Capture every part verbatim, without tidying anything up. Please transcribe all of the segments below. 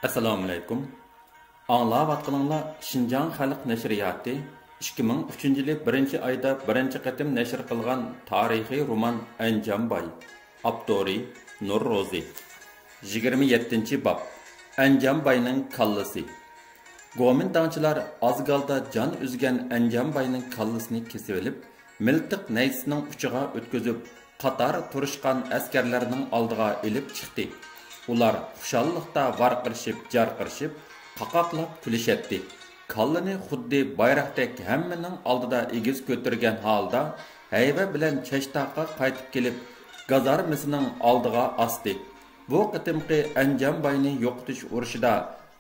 ئەسسالامۇئەلەيكۇم. ئاڭلاۋاتقىنىڭلار شىنجاڭ خەلق نەشرىياتى ئىككى مىڭ ئۈچىنچى يىلى بىرىنچى ئايدا بىرىنچى قېتىم نەشر قىلغان تارىخىي رومان ئەنجان باي. ئاپتورى نۇر روزى. يىگىرمە يەتتىنچى باب. ئەنجان باينىڭ كاللىسى. گومىنداڭچىلار ئازگالدا جان ئۈزگەن ئەنجان باينىڭ كاللىسىنى كېسىۋېلىپ، مىلتىق نەيزىسىنىڭ ئۇچىغا ئۆتكۈزۈپ، قاتار تۇرۇشقان ئەسكەرلەرنىڭ ئالدىغا ئېلىپ چىقتى. ئۇلار خۇشاللىقتا ۋارقىرىشىپ، جارقىرىشىپ، قاقاقلاپ كۈلۈشەتتى. كاللىنى خۇددى بايراقتەك ھەممىنىڭ ئالدىدا ئېگىز كۆتۈرگەن ھالدا، ھەيۋە بىلەن چەشتاققا قايتىپ كېلىپ، گازارمىسىنىڭ ئالدىغا ئاستى. بۇ قېتىمقى ئەنجان باينى يوقىتىش ئۇرۇشىدا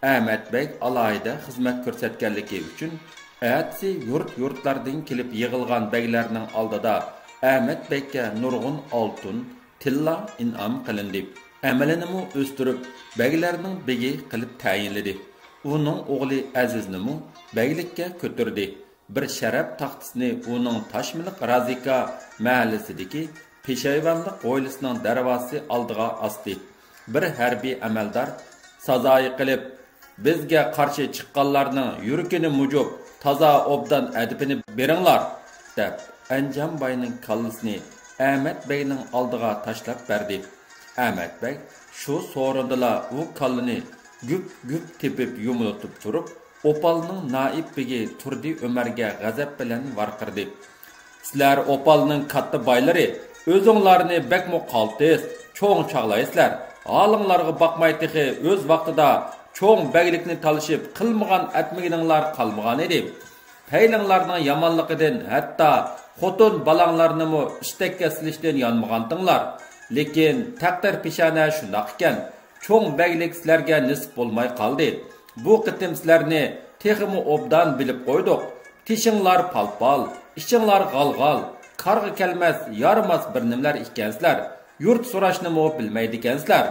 ئەمەت بەگ ئالاھىدە خىزمەت كۆرسەتكەنلىكى ئۈچۈن، ئەتىسى يۇرت-يۇرتلاردىن كېلىپ يىغىلغان بەگلەرنىڭ ئالدىدا ئەمەت بەگكە نۇرغۇن ئالتۇن، تىللا ئىنئام قىلىندى. ئەمىلىنىمۇ ئۆستۈرۈپ، بەگلەرنىڭ بېگى قىلىپ تەيىنلىدى. ئۇنىڭ ئوغلى ئەزىزنىمۇ بەگلىككە كۆتۈردى. بىر شەرەپ تاختىسىنى ئۇنىڭ تاشمىلىق رازىكا مەھەللىسىدىكى پېشايۋانلىق ھويلىسىنىڭ دەرۋازىسى ئالدىغا ئاستى. بىر ھەربىي ئەمەلدار سازايى قىلىپ، «بىزگە قارشى چىققانلارنىڭ يۈرىكىنى مۇجۇپ، تازا ئوبدان ئەدىپىنى بېرىڭلار!» دەپ، ئەنجان باينىڭ كاللىسىنى ئەمەت بەگنىڭ ئالدىغا تاشلاپ بەردى. ئەمەت بەگ شۇ سورۇندىلا ئۇ كاللىنى گۈپ-گۈپ تېپىپ يۇمۇلتۇپ تۇرۇپ، ئوپالنىڭ نائىب بېگى تۇردى ئۆمەرگە غەزەپ بىلەن ۋارقىرىدى: «سىلەر ئوپالنىڭ كاتتا بايلىرى، ئۆزۈڭلارنى بەكمۇ قالتىس، چوڭ چاغلايسىلەر. ھالىڭلارغا باقماي تېخى ئۆز ۋاقتىدا چوڭ بەگلىكنى تالىشىپ قىلمىغان ئەتمىگىنىڭلار قالمىغانىدى. پەيلىڭلارنىڭ يامانلىقىدىن ھەتتا خوتۇن بالاڭلارنىمۇ ئىشتەككە سېلىشتىن يانمىغانتىڭلار. لېكىن تەقدىر پېشانە شۇنداق ئىكەن، چوڭ بەگلىك سىلەرگە نېسىپ بولماي قالدى. بۇ قېتىم سىلەرنى تېخىمۇ ئوبدان بىلىپ قويدۇق. تېشىڭلار پالپال، ئىچىڭلار غالغال، كارغا كەلمەس، يارىماس بىر نېمىلەر ئىكەنسىلەر. يۇرت سوراشنىمۇ بىلمەيدىكەنسىلەر.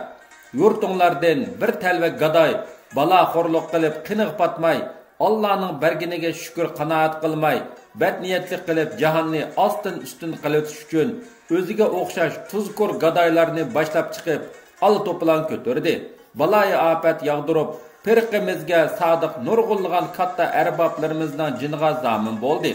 يۇرتۇڭلاردىن بىر تەلۋە گاداي بالاخورلۇق قىلىپ قېنىغا پاتماي، ئاللانىڭ بەرگىنىگە شۈكۈر قانائەت قىلماي، بەتنىيەتلىك قىلىپ جاھاننى ئاستىن-ئۈستۈن قىلىۋېتىش ئۈچۈن ئۆزىگە ئوخشاش تۇزكور گادايلارنى باشلاپ چىقىپ، ئالا توپىلاڭ كۆتۈردى. بالايىئاپەت ياغدۇرۇپ، پىرقىمىزگە سادىق نۇرغۇنلىغان كاتتا ئەربابلىرىمىزنىڭ جېنىغا زامىن بولدى.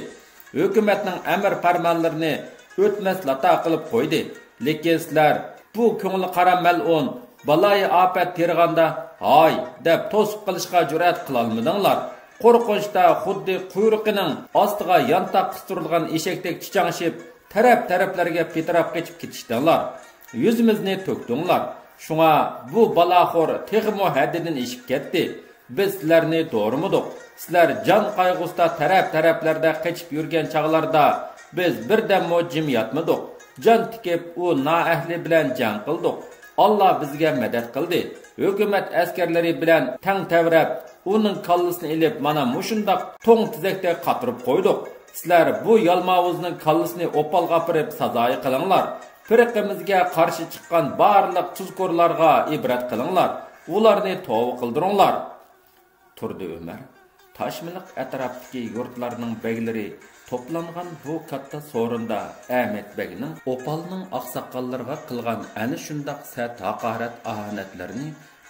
ھۆكۈمەتنىڭ ئەمىر پەرمانلىرىنى ئۆتمەس لاتا قىلىپ قويدى. لېكىن سىلەر بۇ كۆڭلى قارا مەلئۇن بالايىئاپەت تېرىغاندا «ھاي» دەپ توسۇپ قېلىشقا جۈرئەت قىلالمىدىڭلار. قورقۇنچتا خۇددى قۇيرۇقىنىڭ ئاستىغا يانتاق قىستۇرۇلغان ئېشەكتەك چىچاڭشىپ، تەرەپ-تەرەپلەرگە پىتىراپ قېچىپ كېتىشتىڭلار. يۈزىمىزنى تۆكتۈڭلار. شۇڭا بۇ بالاخور تېخىمۇ ھەددىدىن ئېشىپ كەتتى. بىز سىلەرنى دورىمىدۇق. سىلەر جان قايغۇسىدا تەرەپ-تەرەپلەردە قېچىپ يۈرگەن چاغلاردا بىز بىردەممۇ جىم ياتمىدۇق. جان تىكىپ، ئۇ نائەھلى بىلەن جەڭ قىلدۇق. ئاللا بىزگە مەدەت قىلدى. ھۆكۈمەت ئەسكەرلىرى بىلەن تەڭ تەۋرەپ، ئۇنىڭ كاللىسىنى ئېلىپ، مانا مۇشۇنداق توڭ تېزەكتەك قاتۇرۇپ قويدۇق. سىلەر بۇ يالماۋۇزنىڭ كاللىسىنى ئوپالغا ئاپىرىپ سازايى قىلىڭلار. پىرقىمىزگە قارشى چىققان بارلىق تۇزكورلارغا ئىبرەت قىلىڭلار. ئۇلارنى توۋا قىلدۇرۇڭلار. تۇردى ئۆمەر تاشمىلىق ئەتراپتىكى يۇرتلارنىڭ بەگلىرى توپلانغان بۇ كاتتا سورۇندا ئەمەت بەگنىڭ ئوپالنىڭ ئاقساقاللىرىغا قىلغان ئەنە شۇنداق سەت ھاقارەت ئاھانەتلىرىنى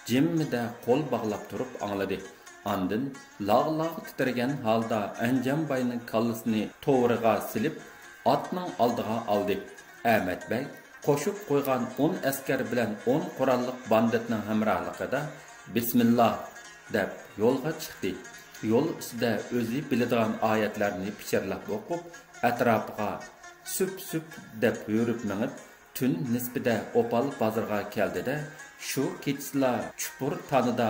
جىممىدە قول باغلاپ تۇرۇپ ئاڭلىدى. ئاندىن لاغ-لاغ تىترىگەن ھالدا ئەنجان باينىڭ كاللىسىنى توۋرىغا سېلىپ، ئاتنىڭ ئالدىغا ئالدى. ئەمەت بەگ قوشۇپ قويغان ئون ئەسكەر بىلەن ئون قوراللىق باندىتنىڭ ھەمراھلىقىدا «بىسمىللا» دەپ يولغا چىقتى. يول ئۈستىدە ئۆزى بىلىدىغان ئايەتلەرنى پىچىرلاپ ئوقۇپ، ئەتراپىغا سۈپ-سۈپ دەپ ھۆرۈپ مېڭىپ، تۈن نىسپىدە ئوپال بازىرىغا كەلدى-دە، شۇ كېچىسىلا چۇپۇر تانىدا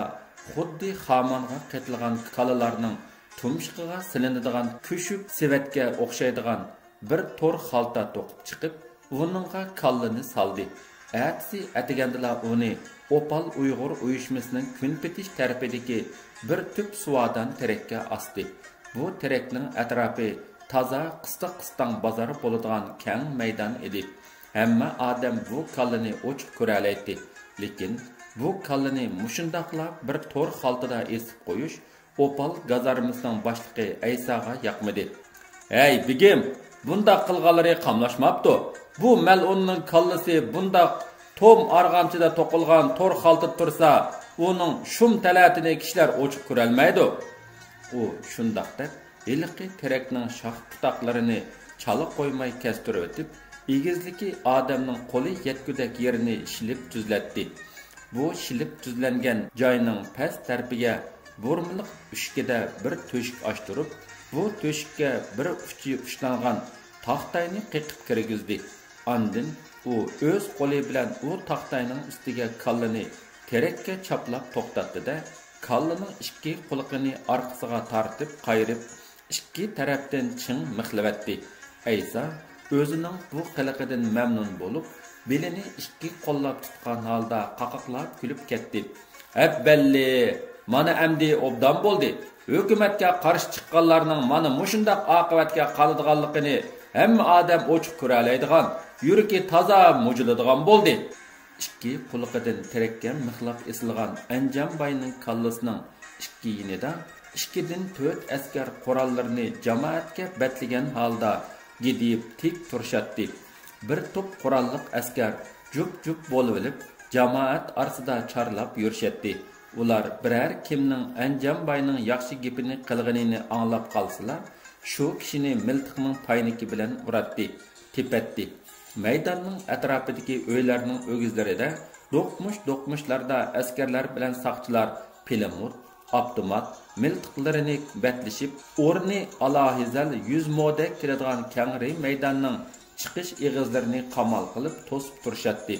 خۇددى خامانغا قېتىلغان كالىلارنىڭ تۇمشۇقىغا سېلىنىدىغان كۆشۈك سېۋەتكە ئوخشايدىغان بىر تور خالتا توقۇپ چىقىپ، ئۇنىڭغا كاللىنى سالدى. ئەتىسى ئەتىگەندىلا ئۇنى ئوپال ئۇيغۇر ئۇيۇشمىسىنىڭ كۈنپېتىش تەرىپىدىكى بىر تۈپ سۇۋادان تېرەككە ئاستى. بۇ تېرەكنىڭ ئەتراپى تازا قىستاق-قىستاڭ بازار بولىدىغان كەڭ مەيدان ئىدى. ھەممە ئادەم بۇ كاللىنى ئوچۇق كۆرەلەيتتى. لېكىن بۇ كاللىنى مۇشۇنداقلا بىر تور خالتىدا ئېسىپ قويۇش ئوپال گازارمىسىنىڭ باشلىقى ئەيساغا ياقمىدى. «ھەي، بېگىم، بۇنداق قىلغانلىرى قاملاشماپتۇ. بۇ مەلئۇننىڭ كاللىسى بۇنداق توم ئارغامچىدا توقۇلغان تور خالتىدا تۇرسا، ئۇنىڭ شۇم تەلەتىنى كىشىلەر ئوچۇق كۆرەلمەيدۇ. ئۇ شۇنداق دەپ، ھېلىقى تېرەكنىڭ شاخ-پۇتاقلىرىنى چالا قويماي كەستۈرۈۋېتىپ، ئېگىزلىكى ئادەمنىڭ قولى يەتكۈدەك يېرىنى شىلىپ تۈزلەتتى. بۇ شىلىپ تۈزلەنگەن جاينىڭ پەس تەرىپىگە بۇرمىلىق ئۈشكىدە بىر تۆشۈك ئاچتۇرۇپ، بۇ تۆشۈككە بىر ئۇچى ئۇچلانغان تاختاينى قېقىپ كىرگۈزدى. ئاندىن ئۇ ئۆز قولى بىلەن ئۇ تاختاينىڭ ئۈستىگە كاللىنى تېرەككە چاپلاپ توختاتتى-دە، كاللىنىڭ ئىككى قۇلىقىنى ئارقىسىغا تارتىپ قايرىپ، ئىككى تەرەپتىن چىڭ مىخلىۋەتتى. ئەيسا ئۆزىنىڭ بۇ قىلىقىدىن مەمنۇن بولۇپ، بېلىنى ئىككى قوللاپ تۇتقان ھالدا قاقاقلاپ كۈلۈپ كەتتى. ئەببەللى! مانا ئەمدى ئوبدان بولدى. ھۆكۈمەتكە قارشى چىققانلارنىڭ مانا مۇشۇنداق ئاقىۋەتكە قالىدىغانلىقىنى ھەممە ئادەم ئوچۇق كۆرەلەيدىغان، يۈرىكى تازا مۇجۇلىدىغان بولدى. ئىككى قۇلىقىدىن تېرەككە مىخلاپ ئېسىلغان ئەنجان باينىڭ كاللىسىنىڭ ئىككى يېنىدا ئىككىدىن تۆت ئەسكەر قوراللىرىنى جامائەتكە بەتلىگەن ھالدا گىدىيىپ تىك تۇرۇشاتتى. بىر توپ قوراللىق ئەسكەر جۈپ-جۈپ بولۇۋېلىپ، جامائەت ئارىسىدا چارلاپ يۈرۈشەتتى. ئۇلار بىرەر كىمنىڭ ئەنجان باينىڭ ياخشى گېپىنى قىلغىنىنى ئاڭلاپ قالسىلا، شۇ كىشىنى مىلتىقنىڭ پاينىكى بىلەن ئۇراتتى، تېپەتتى. مەيداننىڭ ئەتراپىدىكى ئۆيلەرنىڭ ئۆگزىلىرىدە دوقمۇش-دوقمۇشلاردا ئەسكەرلەر بىلەن ساقچىلار پىلىموت، ئاپتومات مىلتىقلىرىنى بەتلىشىپ، ئورنى ئالاھىزەل يۈز مودەك كېلىدىغان كەڭرى مەيداننىڭ چىقىش ئېغىزلىرىنى قامال قىلىپ توسۇپ تۇرۇشاتتى.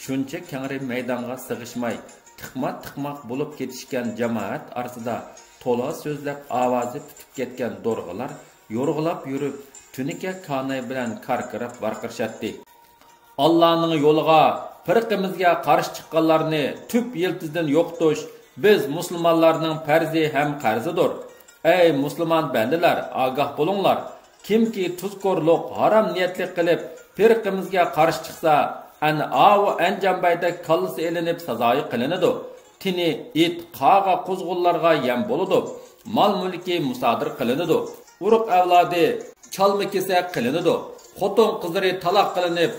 شۇنچە كەڭرى مەيدانغا سىغىشماي، تىقما-تىقماق بولۇپ كېتىشكەن جامائەت ئارىسىدا تولا سۆزلەپ ئاۋازى پۈتۈپ كەتكەن دورغىلار يورغىلاپ يۈرۈپ، تۈنىكە كاناي بىلەن كاركىراپ ۋارقىرىشاتتى. ئاللانىڭ يولىغا، پىرقىمىزگە قارشى چىققانلارنى تۈپ يىلتىزىدىن يوقىتىش بىز مۇسۇلمانلارنىڭ پەرزى ھەم قەرزىدۇر. ئەي مۇسۇلمان بەندىلەر، ئاگاھ بولۇڭلار! كىمكى تۇزكورلۇق، ھارام نىيەتلىك قىلىپ، پىرقىمىزگە قارشى چىقسا، ئەنە ئاۋۇ ئەنجانبايدەك كاللىسى ئېلىنىپ سازايى قىلىنىدۇ. تېنى ئىت، قاغا، قۇزغۇنلارغا يەم بولىدۇ. مال-مۈلكى مۇسادىرە قىلىنىدۇ. ئۇرۇق-ئەۋلادى چالما-كېسەك قىلىنىدۇ. خوتۇن-قىزلىرى تالاق قىلىنىپ،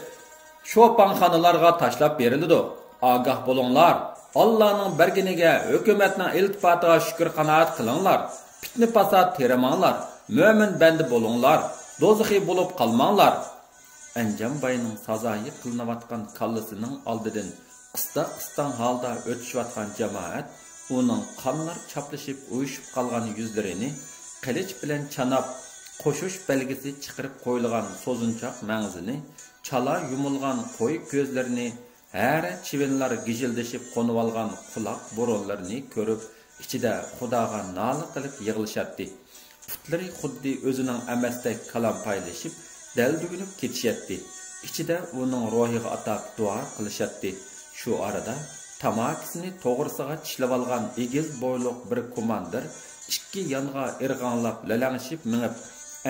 شوپاڭخانىلارغا تاشلاپ بېرىلىدۇ. ئاگاھ بولۇڭلار! ئاللانىڭ بەرگىنىگە، ھۆكۈمەتنىڭ ئىلتىپاتىغا شۈكۈر-قانائەت قىلىڭلار. پىتنە-پاسات تېرىماڭلار. مۆمىن بەندە بولۇڭلار. دوزىخىي بولۇپ قالماڭلار. ئەنجانباينىڭ سازايى قىلىنىۋاتقان كاللىسىنىڭ ئالدىدىن قىستاق-قىستاڭ ھالدا ئۆتۈشۈۋاتقان جامائەت ئۇنىڭ قانلار چاپلىشىپ ئۇيۇشۇپ قالغان يۈزلىرىنى، قىلىچ بىلەن چاناپ، قوشۇش بەلگىسى چىقىرىپ قويۇلغان سوزۇنچاق مەڭزىنى، چالا يۇمۇلغان قوي كۆزلىرىنى، ھەرە چىۋىنلار گىژىلدىشىپ قونۇۋالغان قۇلاق بۇرۇنلىرىنى كۆرۈپ، ئىچىدە خۇداغا نالە قىلىپ يىغلىشاتتى. پۇتلىرى خۇددى ئۆزىنىڭ ئەمەستەك كالامپايلىشىپ، دەلدۈگۈلۈپ كېتىشەتتى. ئىچىدە ئۇنىڭ روھىغا ئاتاپ دۇئا قىلىشاتتى. شۇ ئارىدا تاماكىسىنى توغرىسىغا چىشلىۋالغان ئېگىز بويلۇق بىر كوماندىر ئىككى يانغا ئىرغاڭلاپ لەلەڭشىپ مېڭىپ،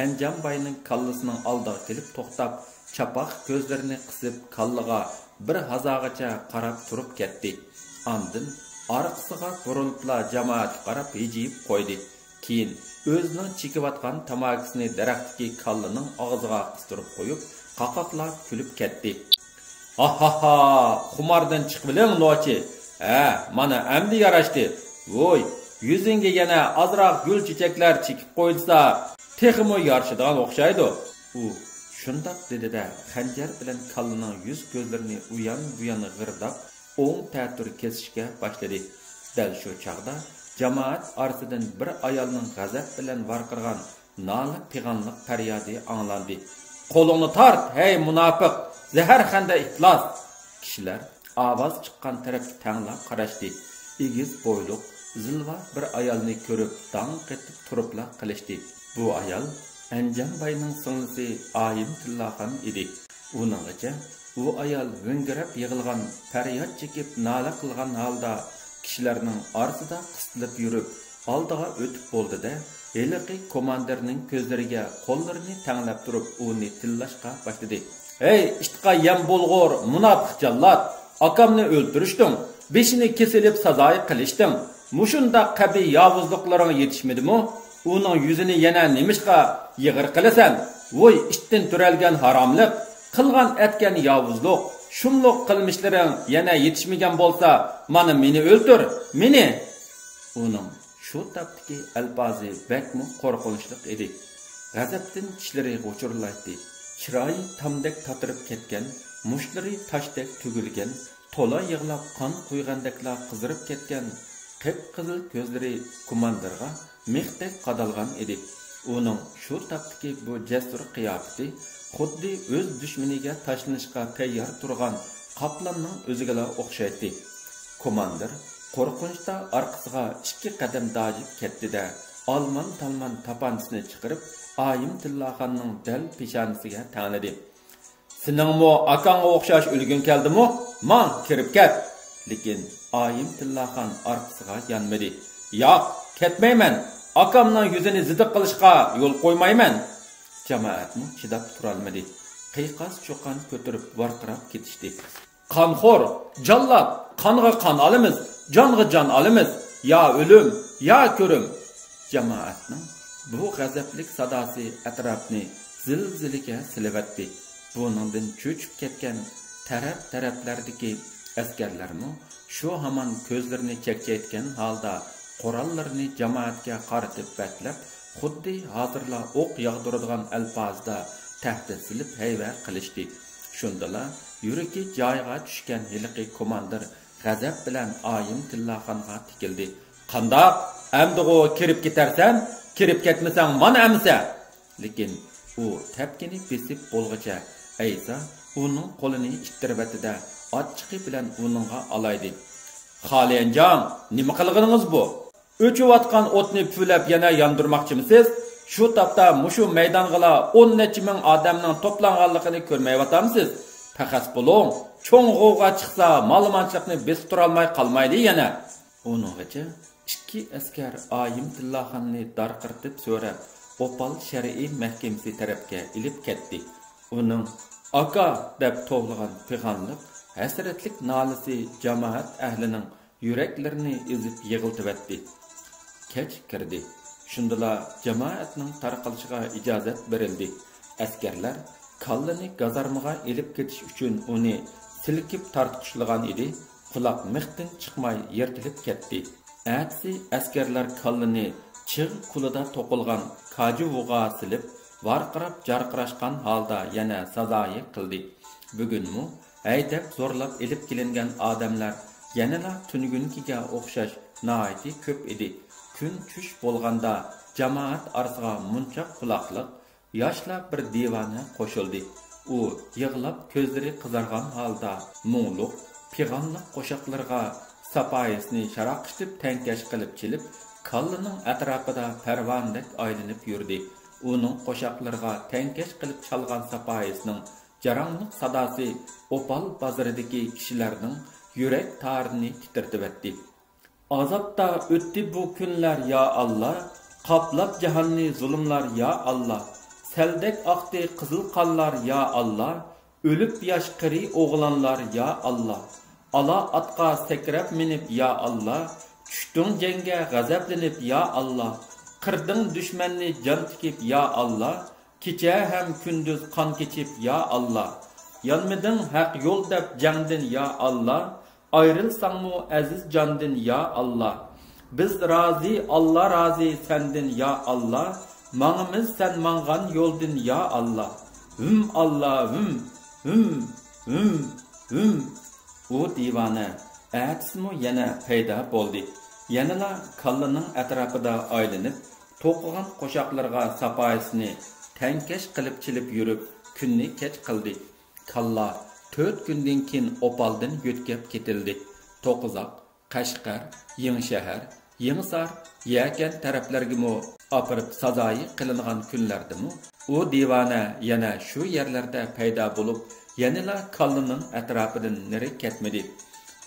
ئەنجانباينىڭ كاللىسىنىڭ ئالدىغا كېلىپ توختاپ، چاپاق كۆزلىرىنى قىسىپ، كاللىغا بىر ھازاغىچە قاراپ تۇرۇپ كەتتى. ئاندىن ئارقىسىغا بۇرۇلۇپلا جامائەتكە قاراپ ھىجىيىپ قويدى. كېيىن ئۆزىنىڭ چېكىۋاتقان تاماكىسىنى دەرەختىكى كاللىنىڭ ئاغزىغا قىستۇرۇپ قويۇپ، قاقاقلاپ كۈلۈپ كەتتى. ھاھاھا، خۇماردىن چىقىۋېلىڭ نوچى. ھە، مانا ئەمدى ياراشتى. ۋوي، يۈزۈڭگە يەنە ئازراق گۈل چېچەكلەر چېكىپ قويۇلسا، تېخىمۇ يارىشىدىغان ئوخشايدۇ. ئۇ شۇنداق دېدى-دە، خەنجەر بىلەن كاللىنىڭ يۈز-كۆزلىرىنى ئۇيان-بۇيان غىرداپ، ئوڭ تەتۈر كېسىشكە باشلىدى. دەل شۇ چاغدا جامائەت ئارىسىدىن بىر ئايالنىڭ غەزەپ بىلەن ۋارقىرىغان نالە-پىغانلىق پەريادى ئاڭلاندى. «قولۇڭنى تارت، ھەي مۇناپىق! زەھەرخەندە ئىپلاس!» كىشىلەر ئاۋاز چىققان تەرەپكە تەڭلا قاراشتى. ئېگىز بويلۇق، زىلۋا بىر ئايالنى كۆرۈپ، داڭ قېتىپ تۇرۇپلا قېلىشتى. بۇ ئايال ئەنجانباينىڭ سىڭلىسى ئايىم تىللاخان ئىدى. ئۇنىڭغىچە ئۇ ئايال ھۆڭگىرەپ يىغلىغان، پەرياد چېكىپ نالە قىلغان ھالدا كىشىلەرنىڭ ئارىسىدا قىستىلىپ يۈرۈپ، ئالدىغا ئۆتۈپ بولدى-دە، ھېلىقى كوماندىرنىڭ كۆزلىرىگە قوللىرىنى تەڭلەپ تۇرۇپ ئۇنى تىللاشقا باشلىدى. «ھەي، ئىتقا يەم بولغۇر، مۇناپىق جاللات! ئاكامنى ئۆلتۈرۈشتۈڭ، بېشىنى كېسىۋېلىپ سازايى قىلىشتىڭ. مۇشۇنداق قەبىھ ياۋۇزلۇقلىرىڭ يېتىشمىدىمۇ؟ ئۇنىڭ يۈزىنى يەنە نېمىشقا يېغىر قىلىسەن؟ ۋوي، ئىتتىن تۆرەلگەن ھاراملىق! قىلغان-ئەتكەن ياۋۇزلۇق! شۇملۇق قىلمىشلىرىڭ يەنە يېتىشمىگەن بولسا، مانا مېنى ئۆلتۈر، مېنى! ئۇنىڭ شۇ تاپتىكى ئەلپازى بەكمۇ قورقۇنچلۇق ئىدى. غەزەپتىن چىشلىرى غۇچۇرلايتتى. چىرايى تامدەك تاتىرىپ كەتكەن، مۇشتلىرى تاشتەك تۈگۈلگەن، تولا يىغلاپ قان قۇيغاندەكلا قىزىرىپ كەتكەن قىپقىزىل كۆزلىرى كوماندىرغا مىختەك قادالغان ئىدى. ئۇنىڭ شۇ تاپتىكى بۇ جەسۇر قىياپىتى خۇددى ئۆز دۈشمىنىگە تاشلىنىشقا تەييار تۇرغان قاپلاننىڭ ئۆزىگىلا ئوخشايتتى. كوماندىر قورقۇنچتا ئارقىسىغا ئىككى قەدەم داجىپ كەتتى-دە، ئالمان-تالمان تاپانچىسىنى چىقىرىپ، ئايىم تىللاخاننىڭ دەل پېشانىسىگە تەڭلىدى. سېنىڭمۇ ئاكاڭغا ئوخشاش ئۆلگۈڭ كەلدىمۇ؟ ماڭ، كىرىپ كەت! لېكىن ئايىم تىللاخان ئارقىسىغا يانمىدى. ياق، كەتمەيمەن! ئاكامنىڭ يۈزىنى زىدىق قىلىشقا يول قويمايمەن! جامائەتمۇ چىداپ تۇرالمىدى. قىيقاس-چۇقان كۆتۈرۈپ ۋارقىراپ كېتىشتى. قانخور، جاللات، قانغا قان ئالىمىز، جانغا جان ئالىمىز، يا ئۆلۈم، يا كۆرۈم! جامائەتنىڭ بۇ غەزەپلىك ساداسى ئەتراپنى زىلزىلىگە سېلىۋەتتى. بۇنىڭدىن چۆچۈپ كەتكەن تەرەپ-تەرەپلەردىكى ئەسكەرلەرمۇ شۇ ھامان كۆزلىرىنى چەكچەيتكەن ھالدا قوراللىرىنى جامائەتكە قارىتىپ بەتلەپ، خۇددى ھازىرلا ئوق ياغدۇرىدىغان ئەلپازىدا تەھدىت سېلىپ ھەيۋە قىلىشتى. شۇندىلا يۈرىكى جايىغا چۈشكەن ھېلىقى كوماندىر غەزەپ بىلەن ئايىم تىللاخانغا تىكىلدى. قانداق؟ ئەمدىغۇ كىرىپ كېتەرسەن؟ كىرىپ كەتمىسەڭ مانا ئەمىسە! لېكىن ئۇ تەپكىنى بېسىپ بولغۇچە ئەيسا ئۇنىڭ قولىنى ئىتتىرىۋەتتى-دە، ئاچچىقى بىلەن ئۇنىڭغا ئالايدى. خالىيەنجاڭ، نېمە قىلغىنىڭىز بۇ؟ ئۆچۈۋاتقان ئوتنى پۈۋلەپ يەنە ياندۇرماقچىمىسىز؟ شۇ تاپتا مۇشۇ مەيدانغىلا ئون نەچچە مىڭ ئادەمنىڭ توپلانغانلىقىنى كۆرمەيۋاتامسىز؟ پەخەس بولۇڭ، چوڭ غوۋغا چىقسا، مالىمانچىلىقنى بېسىپ تۇرالماي قالمايلى يەنە. ئۇنىڭغىچە ئىككى ئەسكەر ئايىم تىللاخاننى دارقىرىتىپ سۆرەپ، ئوپال شەرئى مەھكىمىسى تەرەپكە ئېلىپ كەتتى. ئۇنىڭ «ئاكا» دەپ توۋلىغان پىغانلىق، ھەسرەتلىك نالىسى جامائەت ئەھلىنىڭ يۈرەكلىرىنى ئېزىپ يىغلىتىۋەتتى. كەچ كىردى. شۇندىلا جامائەتنىڭ تارقىلىشىغا ئىجازەت بېرىلدى. ئەسكەرلەر كاللىنى گازارمىغا ئېلىپ كېتىش ئۈچۈن ئۇنى سىلكىپ تارتقۇچلىغان ئىدى، قۇلاق مىختىن چىقماي يىرتىلىپ كەتتى. ئەتىسى ئەسكەرلەر كاللىنى چىغ كۇلىدا توقۇلغان كاجۇۋۇغا سېلىپ، ۋارقىراپ جارقىراشقان ھالدا يەنە سازايى قىلدى. بۈگۈنمۇ ھەيدەپ زورلاپ ئېلىپ كېلىنگەن ئادەملەر يەنىلا تۈنۈگۈنكىگە ئوخشاش ناھايىتى كۆپ ئىدى. كۈن چۈش بولغاندا جامائەت ئارىسىغا مۇنچاق قۇلاقلىق، ياشلا بىر دىۋانە قوشۇلدى. ئۇ يىغلاپ كۆزلىرى قىزارغان ھالدا مۇڭلۇق، پىغانلىق قوشاقلىرىغا ساپايىسىنى شاراقشىتىپ تەڭكەش قىلىپ چېلىپ، كاللىنىڭ ئەتراپىدا پەرۋانىدەك ئايلىنىپ يۈردى. ئۇنىڭ قوشاقلىرىغا تەڭكەش قىلىپ چالغان ساپايىسىنىڭ جاراڭلىق ساداسى ئوپال بازىرىدىكى كىشىلەرنىڭ يۈرەك تارىنى تىترىتىۋەتتى. ئازابتا ئۆتتى بۇ كۈنلەر يا ئاللا، قاپلاپ جاھاننى زۇلۇملار يا ئاللا. سەلدەك ئاقتى قىزىل قانلار يا ئاللا، ئۆلۈپ ياش قېرى ئوغلانلار يا ئاللا. ئالا ئاتقا سەكرەپ مىنىپ يا ئاللا، چۈشتۈڭ جەڭگە غەزەپلىنىپ يا ئاللا. قىردىڭ دۈشمەننى جان تىكىپ يا ئاللا، كېچە ھەم كۈندۈز قان كېچىپ يا ئاللا. يانمىدىڭ ھەق يول دەپ جەڭدىن يا ئاللا، ئايرىلساڭمۇ ئەزىز جاندىن يا ئاللا. بىز رازى، ئاللا رازى سەندىن يا ئاللا، ماڭىمىز سەن ماڭغان يولدىن يا ئاللا. ھىم ئاللا، ھىم، ھىم، ھىم، ھىم. ئۇ دىۋانە ئەتىسىمۇ يەنە پەيدا بولدى. يەنىلا كاللىنىڭ ئەتراپىدا ئايلىنىپ، توقۇغان قوشاقلىرىغا ساپايىسىنى تەڭكەش قىلىپ چېلىپ يۈرۈپ، كۈننى كەچ قىلدى. كاللا تۆت كۈندىن كېيىن ئوپالدىن يۆتكەپ كېتىلدى. توقۇزاق، قەشقەر، يېڭىشەھەر، يېڭىسار، يەكەن تەرەپلەرگىمۇ ئاپىرىپ سازايى قىلىنغان كۈنلەردىمۇ ئۇ دىۋانە يەنە شۇ يەرلەردە پەيدا بولۇپ، يەنىلا كاللىنىڭ ئەتراپىدىن نېرى كەتمىدى.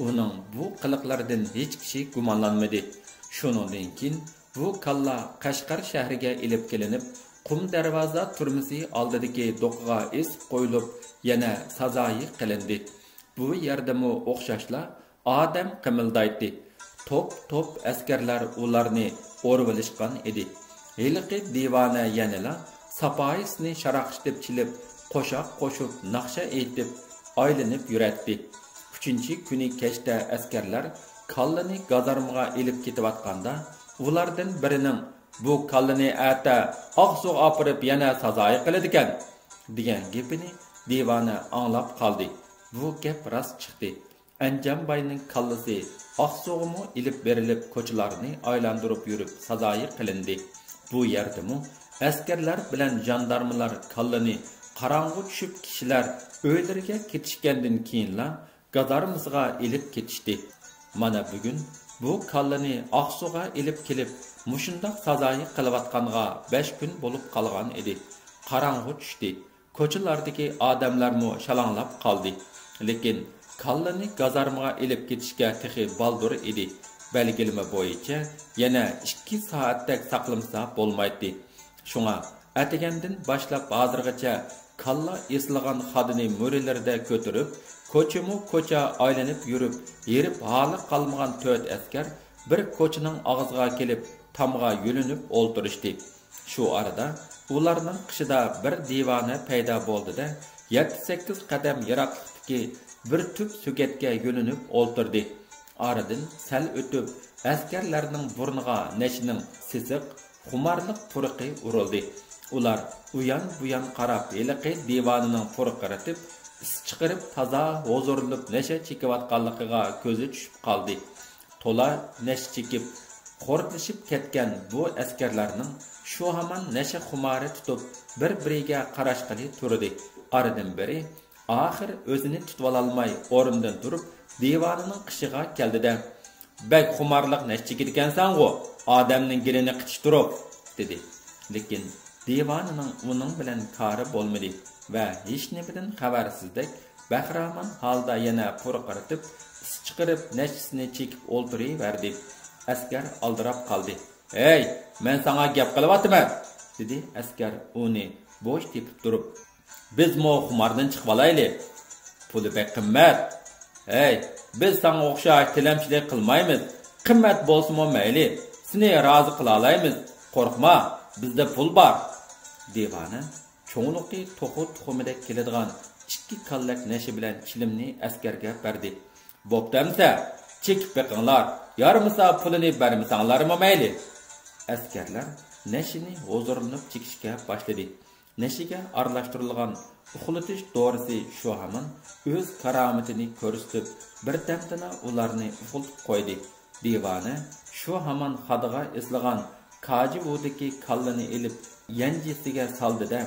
ئۇنىڭ بۇ قىلىقلىرىدىن ھېچ كىشى گۇمانلانمىدى. شۇنىڭدىن كېيىن بۇ كاللا قەشقەر شەھىرىگە ئېلىپ كېلىنىپ، قۇم دەرۋازا تۈرمىسى ئالدىدىكى دوقىغا ئېسىپ قويۇلۇپ، يەنە سازايى قىلىندى. بۇ يەردىمۇ ئوخشاشلا ئادەم قىمىلدايتتى. توپ-توپ ئەسكەرلەر ئۇلارنى ئورىۋېلىشقان ئىدى. ھېلىقى دىۋانە يەنىلا ساپايىسىنى شاراقشىتىپ چېلىپ، قوشاق قوشۇپ، ناخشا ئېيتىپ، ئايلىنىپ يۈرەتتى. ئۈچىنچى كۈنى كەچتە ئەسكەرلەر كاللىنى گازارمىغا ئېلىپ كېتىۋاتقاندا، ئۇلاردىن بىرىنىڭ «بۇ كاللىنى ئەتە ئاقسۇغا ئاپىرىپ يەنە سازايى قىلىدىكەن» دېگەن گېپىنى دىۋانە ئاڭلاپ قالدى. بۇ گەپ راست چىقتى. ئەنجان باينىڭ كاللىسى ئاقسۇغىمۇ ئېلىپ بېرىلىپ، كوچىلارنى ئايلاندۇرۇپ يۈرۈپ سازايى قىلىندى. بۇ يەردىمۇ ئەسكەرلەر بىلەن ژاندارمىلار كاللىنى قاراڭغۇ چۈشۈپ، كىشىلەر ئۆيلىرىگە كېتىشكەندىن كېيىنلا گازارمىسىغا ئېلىپ كېتىشتى. مانا بۈگۈن بۇ كاللىنى ئاقسۇغا ئېلىپ كېلىپ، مۇشۇنداق سازايى قىلىۋاتقانغا بەش كۈن بولۇپ قالغان ئىدى. قاراڭغۇ چۈشتى. كوچىلاردىكى ئادەملەرمۇ شالاڭلاپ قالدى. لېكىن كاللىنى گازارمىغا ئېلىپ كېتىشكە تېخى بالدۇر ئىدى. بەلگىلىمە بويىچە يەنە ئىككى سائەتتەك ساقلىمىسا بولمايتتى. شۇڭا ئەتىگەندىن باشلاپ ھازىرغىچە كاللا ئېسىلغان خادىنى مۈرىلىرىدە كۆتۈرۈپ، كوچىمۇ كوچا ئايلىنىپ يۈرۈپ، ھېرىپ ھالى قالمىغان تۆت ئەسكەر بىر كوچىنىڭ ئاغزىغا كېلىپ، تامغا يۆلىنىپ ئولتۇرۇشتى. شۇ ئارىدا ئۇلارنىڭ قېشىدا بىر دىۋانە پەيدا بولدى-دە، يەتتە-سەككىز قەدەم يىراقلىقتىكى بىر تۈپ سۆگەتكە يۆلىنىپ ئولتۇردى. ئارىدىن سەل ئۆتۈپ، ئەسكەرلەرنىڭ بۇرنىغا نەشىنىڭ سېسىق، خۇمارلىق پۇرىقى ئۇرۇلدى. ئۇلار ئۇيان-بۇيان قاراپ، ھېلىقى دىۋانىنىڭ پۇرقىرىتىپ، ئىس چىقىرىپ، تازا ھۇزۇرلىنىپ نەشە چېكىۋاتقانلىقىغا كۆزى چۈشۈپ قالدى. تولا نەشە چېكىپ، خورىتلىشىپ كەتكەن بۇ ئەسكەرلەرنىڭ شۇ ھامان نەشە خۇمارى تۇتۇپ، بىر-بىرىگە قاراشقىلى تۇردى. ئارىدىن بىرى ئاخىر ئۆزىنى تۇتۇۋالالماي ئورنىدىن تۇرۇپ، دىۋانىنىڭ قېشىغا كەلدى-دە، «بەك خۇمارلىق نەشە چېكىدىكەنسەنغۇ، ئادەمنىڭ گېلىنى قىچىشتۇرۇپ» دېدى. لېكىن دىۋانىنىڭ ئۇنىڭ بىلەن كارى بولمىدى ۋە ھېچنېمىدىن خەۋەرسىزدەك بەخىرامان ھالدا يەنە پۇرقىرىتىپ، ئىس چىقىرىپ، نەشىسىنى چېكىپ ئولتۇرۇۋەردى. ئەسكەر ئالدىراپ قالدى. «ھەي، مەن ساڭا گەپ قىلىۋاتىمەن!» دېدى ئەسكەر ئۇنى بوش تېپىپ تۇرۇپ. «بىزمۇ خۇماردىن چىقىۋالايلى. پۇلى بەك قىممەت.» «ھەي، بىز ساڭا ئوخشاش تىلەمچىلىك قىلمايمىز. قىممەت بولسىمۇ مەيلى، سېنى رازى قىلالايمىز. قورقما، بىزدە پۇل بار.» دىۋانە چوڭلۇقى توخۇ تۇخۇمىدەك كېلىدىغان ئىككى كاللەك نەشە بىلەن چىلىمنى ئەسكەرگە بەردى. «بوپتۇ ئەمسە، چېكىپ بېقىڭلار، يارىمىسا پۇلىنى بەرمىسەڭلارمۇ مەيلى.» ئەسكەرلەر نەشىنى ھۇزۇرلىنىپ چېكىشكە باشلىدى. نەشىگە ئارىلاشتۇرۇلغان ئۇخلىتىش دورىسى شۇ ھامان ئۆز كارامىتىنى كۆرسىتىپ، بىردەمدىلا ئۇلارنى ئۇخلىتىپ قويدى. دىۋانە شۇ ھامان خادىغا ئېسىلغان كاجىۋۇدىكى كاللىنى ئېلىپ، يەنجىسىگە سالدى-دە،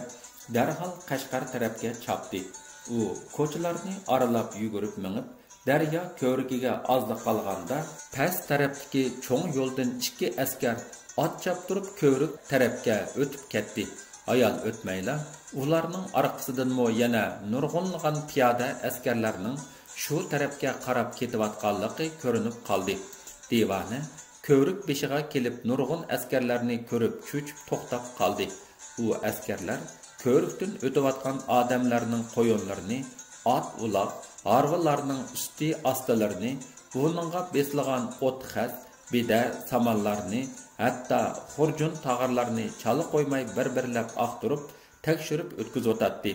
دەرھال قەشقەر تەرەپكە چاپتى. ئۇ كوچىلارنى ئارىلاپ يۈگۈرۈپ مېڭىپ، دەريا كۆۋرۈكىگە ئازلا قالغاندا، پەس تەرەپتىكى چوڭ يولدىن ئىككى ئەسكەر ئات چاپتۇرۇپ كۆۋرۈك تەرەپكە ئۆتۈپ كەتتى. ھايال ئۆتمەيلا، ئۇلارنىڭ ئارقىسىدىنمۇ يەنە نۇرغۇنلىغان پىيادە ئەسكەرلەرنىڭ شۇ تەرەپكە قاراپ كېتىۋاتقانلىقى كۆرۈنۈپ قالدى. دىۋانە كۆۋرۈك بېشىغا كېلىپ، نۇرغۇن ئەسكەرلەرنى كۆرۈپ، چۆچۈپ توختاپ قالدى. ئۇ ئەسكەرلەر كۆۋرۈكتىن ئۆتۈۋاتقان ئادەملەرنىڭ قويۇنلىرىنى، ئات-ئۇلاغ، ھارۋىلارنىڭ ئۈستى-ئاستىلىرىنى، ئۇنىڭغا بېسىلغان ئوت-خەس، بېدە، سامانلارنى، ھەتتا خۇرجۇن تاغارلارنى چالا قويماي بىر-بىرلەپ ئاختۇرۇپ، تەكشۈرۈپ ئۆتكۈزۈۋاتاتتى.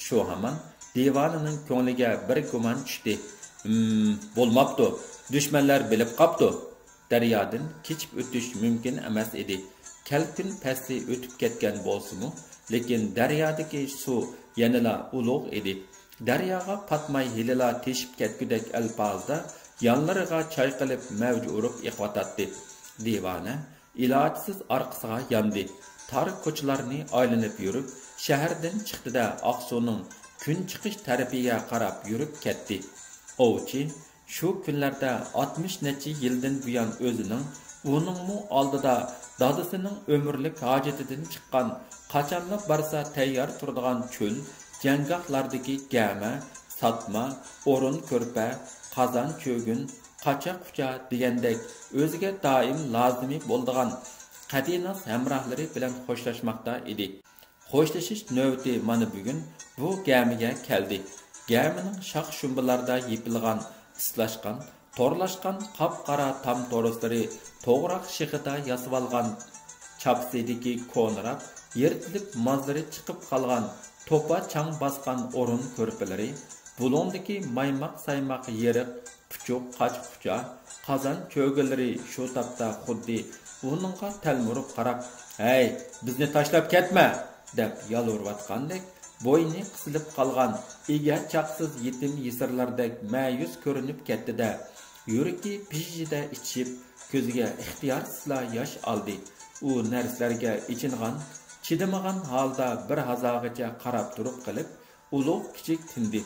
شۇ ھامان دىۋانىنىڭ كۆڭلىگە بىر گۇمان چۈشتى. «ھىم، بولماپتۇ، دۈشمەنلەر بىلىپ قاپتۇ.» دەريادىن كېچىپ ئۆتۈش مۇمكىن ئەمەس ئىدى. كەلكۈن پەسلى ئۆتۈپ كەتكەن بولسىمۇ، لېكىن دەريادىكى سۇ يەنىلا ئۇلۇغ ئىدى. دەرياغا پاتماي ھېلىلا تېشىپ كەتكۈدەك ئەلپازدا يانلىرىغا چايقىلىپ مەۋج ئۇرۇپ ئېقىۋاتاتتى. دىۋانە ئىلاجسىز ئارقىسىغا ياندى. تار كوچىلارنى ئايلىنىپ يۈرۈپ، شەھەردىن چىقتى-دە، ئاقسۇنىڭ كۈن چىقىش تەرىپىگە قاراپ يۈرۈپ كەتتى. ئوۋچى شۇ كۈنلەردە ئاتمىش نەچچە يىلدىن بۇيان ئۆزىنىڭ، ئۇنىڭمۇ ئالدىدا دادىسىنىڭ ئۆمۈرلۈك ھاجىتىدىن چىققان، قاچانلا بارسا تەييار تۇرىدىغان چۆل، جەڭگاھلاردىكى گەمە، ساتما، ئورۇن كۆرپە، قازان چۆگۈن، قاچا-قۇچا دېگەندەك ئۆزىگە دائىم لازىمى بولىدىغان قەدىناس ھەمراھلىرى بىلەن خوشلاشماقتا ئىدى. خوشلىشىش نۆۋىتى مانا بۈگۈن بۇ گەمىگە كەلدى. گەمىنىڭ شاخ-شۇمبىلاردا يېپىلغان، ئىسلاشقان، تورلاشقان قاپقارا تام تورۇسلىرى، توغراق شېخىدا ياسىۋالغان چاپىسىدىكى كونىراپ، يىرتىلىپ مازلىرى چىقىپ قالغان، توپا چاڭ باسقان ئورۇن كۆرپىلىرى، بۇلۇڭدىكى مايماق-سايماق يېرىق، پۇچۇق، قاچا-قۇچا، قازان چۆگىلىرى شۇ تاپتا خۇددى ئۇنىڭغا تەلمۈرۈپ قاراپ، «ھەي، بىزنى تاشلاپ كەتمە!» دەپ يالۋۇرۇۋاتقاندەك، بوينى قىسىلىپ قالغان ئىگە-چاقىسىز يېتىم-يېسىرلاردەك مەيۈس كۆرۈنۈپ كەتتى-دە، يۈرىكى پىژژىدە ئىچىشىپ، كۆزىگە ئىختىيارسىزلا ياش ئالدى. ئۇ نەرسىلەرگە ئېچىنغان، چىدىمىغان ھالدا بىر ھازاغىچە قاراپ تۇرۇپ قېلىپ، ئۇلۇغ-كىچىك تىندى.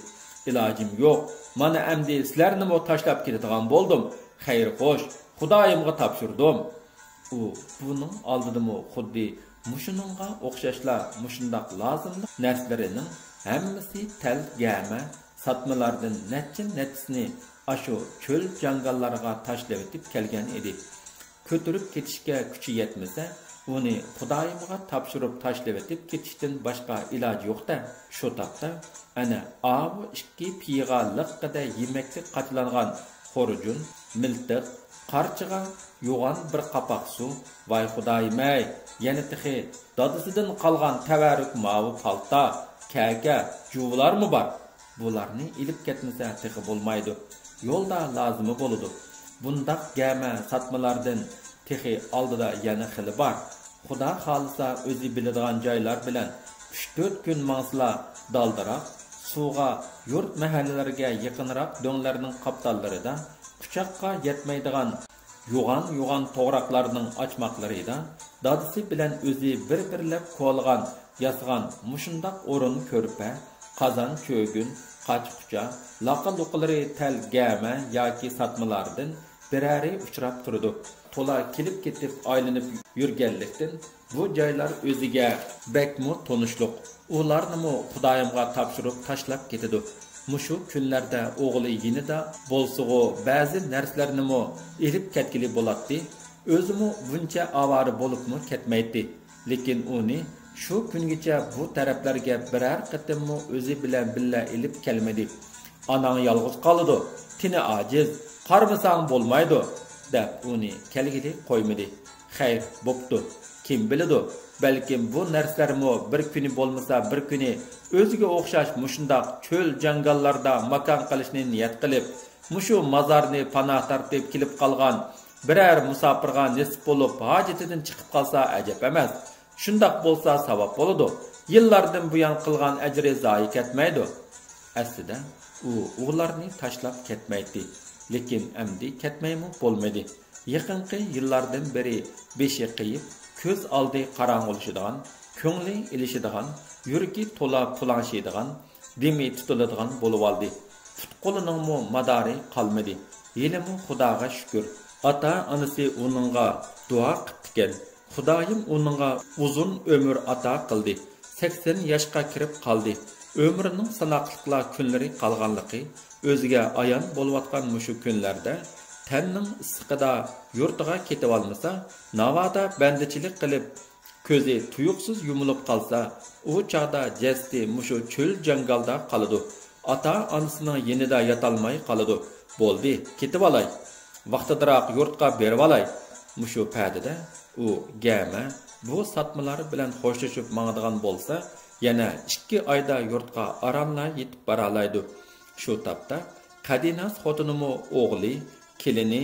«ئىلاجىم يوق، مانا ئەمدى سىلەرنىمۇ تاشلاپ كېتىدىغان بولدۇم. خەير-خوش، خۇدايىمغا تاپشۇردۇم.» ئۇ بۇنىڭ ئالدىدىمۇ خۇددى مۇشۇنىڭغا ئوخشاشلا مۇشۇنداق لازىملىق نەرسىلىرىنىڭ ھەممىسى تەل گەمە ساتمىلاردىن نەچچە-نەچچىسىنى ئاشۇ چۆل جاڭگاللارغا تاشلىۋېتىپ كەلگەن ئىدى. كۆتۈرۈپ كېتىشكە كۈچى يەتمىسە، ئۇنى خۇدايىمغا تاپشۇرۇپ تاشلىۋېتىپ كېتىشتىن باشقا ئىلاجى يوق-تە. شۇ تاپتا ئەنە ئاۋۇ ئىككى پىيىغا لىققىدە يېمەكلىك قاچىلانغان خورجۇن، مىلتىق، قارچىغا يوغان بىر قاپاق سۇ، ۋاي خۇدايىم-ئەي، يەنە تېخى دادىسىدىن قالغان تەۋەررۈك ماۋۇ پالتا، كەكە، جۇۋىلارمۇ بار. بۇلارنى ئېلىپ كەتمىسە تېخى بولمايدۇ. يولدا لازىمى بولىدۇ. بۇنداق گەمە ساتمىلاردىن تېخى ئالدىدا يەنە خېلى بار. خۇدا خالىسا ئۆزى بىلىدىغان جايلار بىلەن ئۈچ-تۆت كۈن ماڭسىلا دالدىراق، سۇغا يۇرت مەھەللىلەرگە يېقىنراق دۆڭلەرنىڭ قاپتاللىرىدا، قۇچاققا يەتمەيدىغان يوغان-يوغان توغراقلارنىڭ ئاچماقلىرىدا دادىسى بىلەن ئۆزى بىر-بىرلەپ كولىغان، ياسىغان مۇشۇنداق ئورۇن كۆرپە، قازان چۆگۈن، قاچا-قۇچا، لاقا-لۇقىلىرى تەل گەمە ياكى ساتمىلاردىن بىرەرى ئۇچراپ تۇرىدۇ. تولا كېلىپ-كېتىپ ئايلىنىپ يۈرگەنلىكتىن، بۇ جايلار ئۆزىگە بەكمۇ تونۇشلۇق. ئۇلارنىمۇ خۇدايىمغا تاپشۇرۇپ تاشلاپ كېتىدۇ. مۇشۇ كۈنلەردە ئوغلى يېنىدا بولسىغۇ، بەزى نەرسىلەرنىمۇ ئېلىپ كەتكىلى بولاتتى. ئۆزىمۇ بۇنچە ئاۋارە بولۇپمۇ كەتمەيتتى. لېكىن ئۇنى شۇ كۈنگىچە بۇ تەرەپلەرگە بىرەر قېتىممۇ ئۆزى بىلەن بىللە ئېلىپ كەلمىدى. «ئاناڭ يالغۇز قالىدۇ، تېنى ئاجىز، قارىمىساڭ بولمايدۇ» دەپ ئۇنى كەلگىلى قويمىدى. خەير، بوپتۇ. كىم بىلىدۇ، بەلكىم بۇ نەرسىلەرمۇ بىر كۈنى بولمىسا بىر كۈنى ئۆزىگە ئوخشاش مۇشۇنداق چۆل جاڭگاللاردا ماكان قىلىشنى نىيەت قىلىپ، مۇشۇ مازارنى پاناھ تارتىپ كېلىپ قالغان بىرەر مۇساپىرغا نېسىپ بولۇپ ھاجىتىدىن چىقىپ قالسا ئەجەب ئەمەس. شۇنداق بولسا ساۋاب بولىدۇ. يىللاردىن بۇيان قىلغان ئەجرى زايە كەتمەيدۇ. ئەسلىدە ئۇ ئۇلارنى تاشلاپ كەتمەيتتى. لېكىن ئەمدى كەتمەيمۇ بولمىدى. يېقىنقى يىللاردىن بېرى بېشى قېيىپ، كۆز ئالدى قاراڭغۇلىشىدىغان، كۆڭلى ئېلىشىدىغان، يۈرىكى تولا پۇلاڭشىيدىغان، دېمى تۇتۇلىدىغان بولۇۋالدى. پۇت-قولىنىڭمۇ مادارى قالمىدى. ھېلىمۇ خۇداغا شۈكۈر، ئاتا-ئانىسى ئۇنىڭغا دۇئا قىپتىكەن. خۇدايىم ئۇنىڭغا ئۇزۇن ئۆمۈر ئاتا قىلدى. سەكسەن ياشقا كىرىپ قالدى. ئۆمرىنىڭ ساناقلىقلا كۈنلىرى قالغانلىقى ئۆزىگە ئايان بولۇۋاتقان مۇشۇ كۈنلەردە تەننىڭ ئىسسىقىدا يۇرتىغا كېتىۋالمىسا، ناۋادا بەندىچىلىك قىلىپ، كۆزى تۇيۇقسىز يۇمۇلۇپ قالسا، ئۇ چاغدا جەسىتى مۇشۇ چۆل جاڭگالدا قالىدۇ. ئاتا-ئانىسىنىڭ يېنىدا ياتالماي قالىدۇ. بولدى، كېتىۋالاي. ۋاقتىدىراق يۇرتقا بېرىۋالاي. مۇشۇ پەدىدە ئۇ گەمە بۇ ساتمىلار بىلەن خوشلىشىپ ماڭىدىغان بولسا، يەنە ئىككى ئايدا يۇرتقا ئارانلا يېتىپ بارالايدۇ. شۇ تاپتا قەدىناس خوتۇنىمۇ ئوغلى، كېلىنى،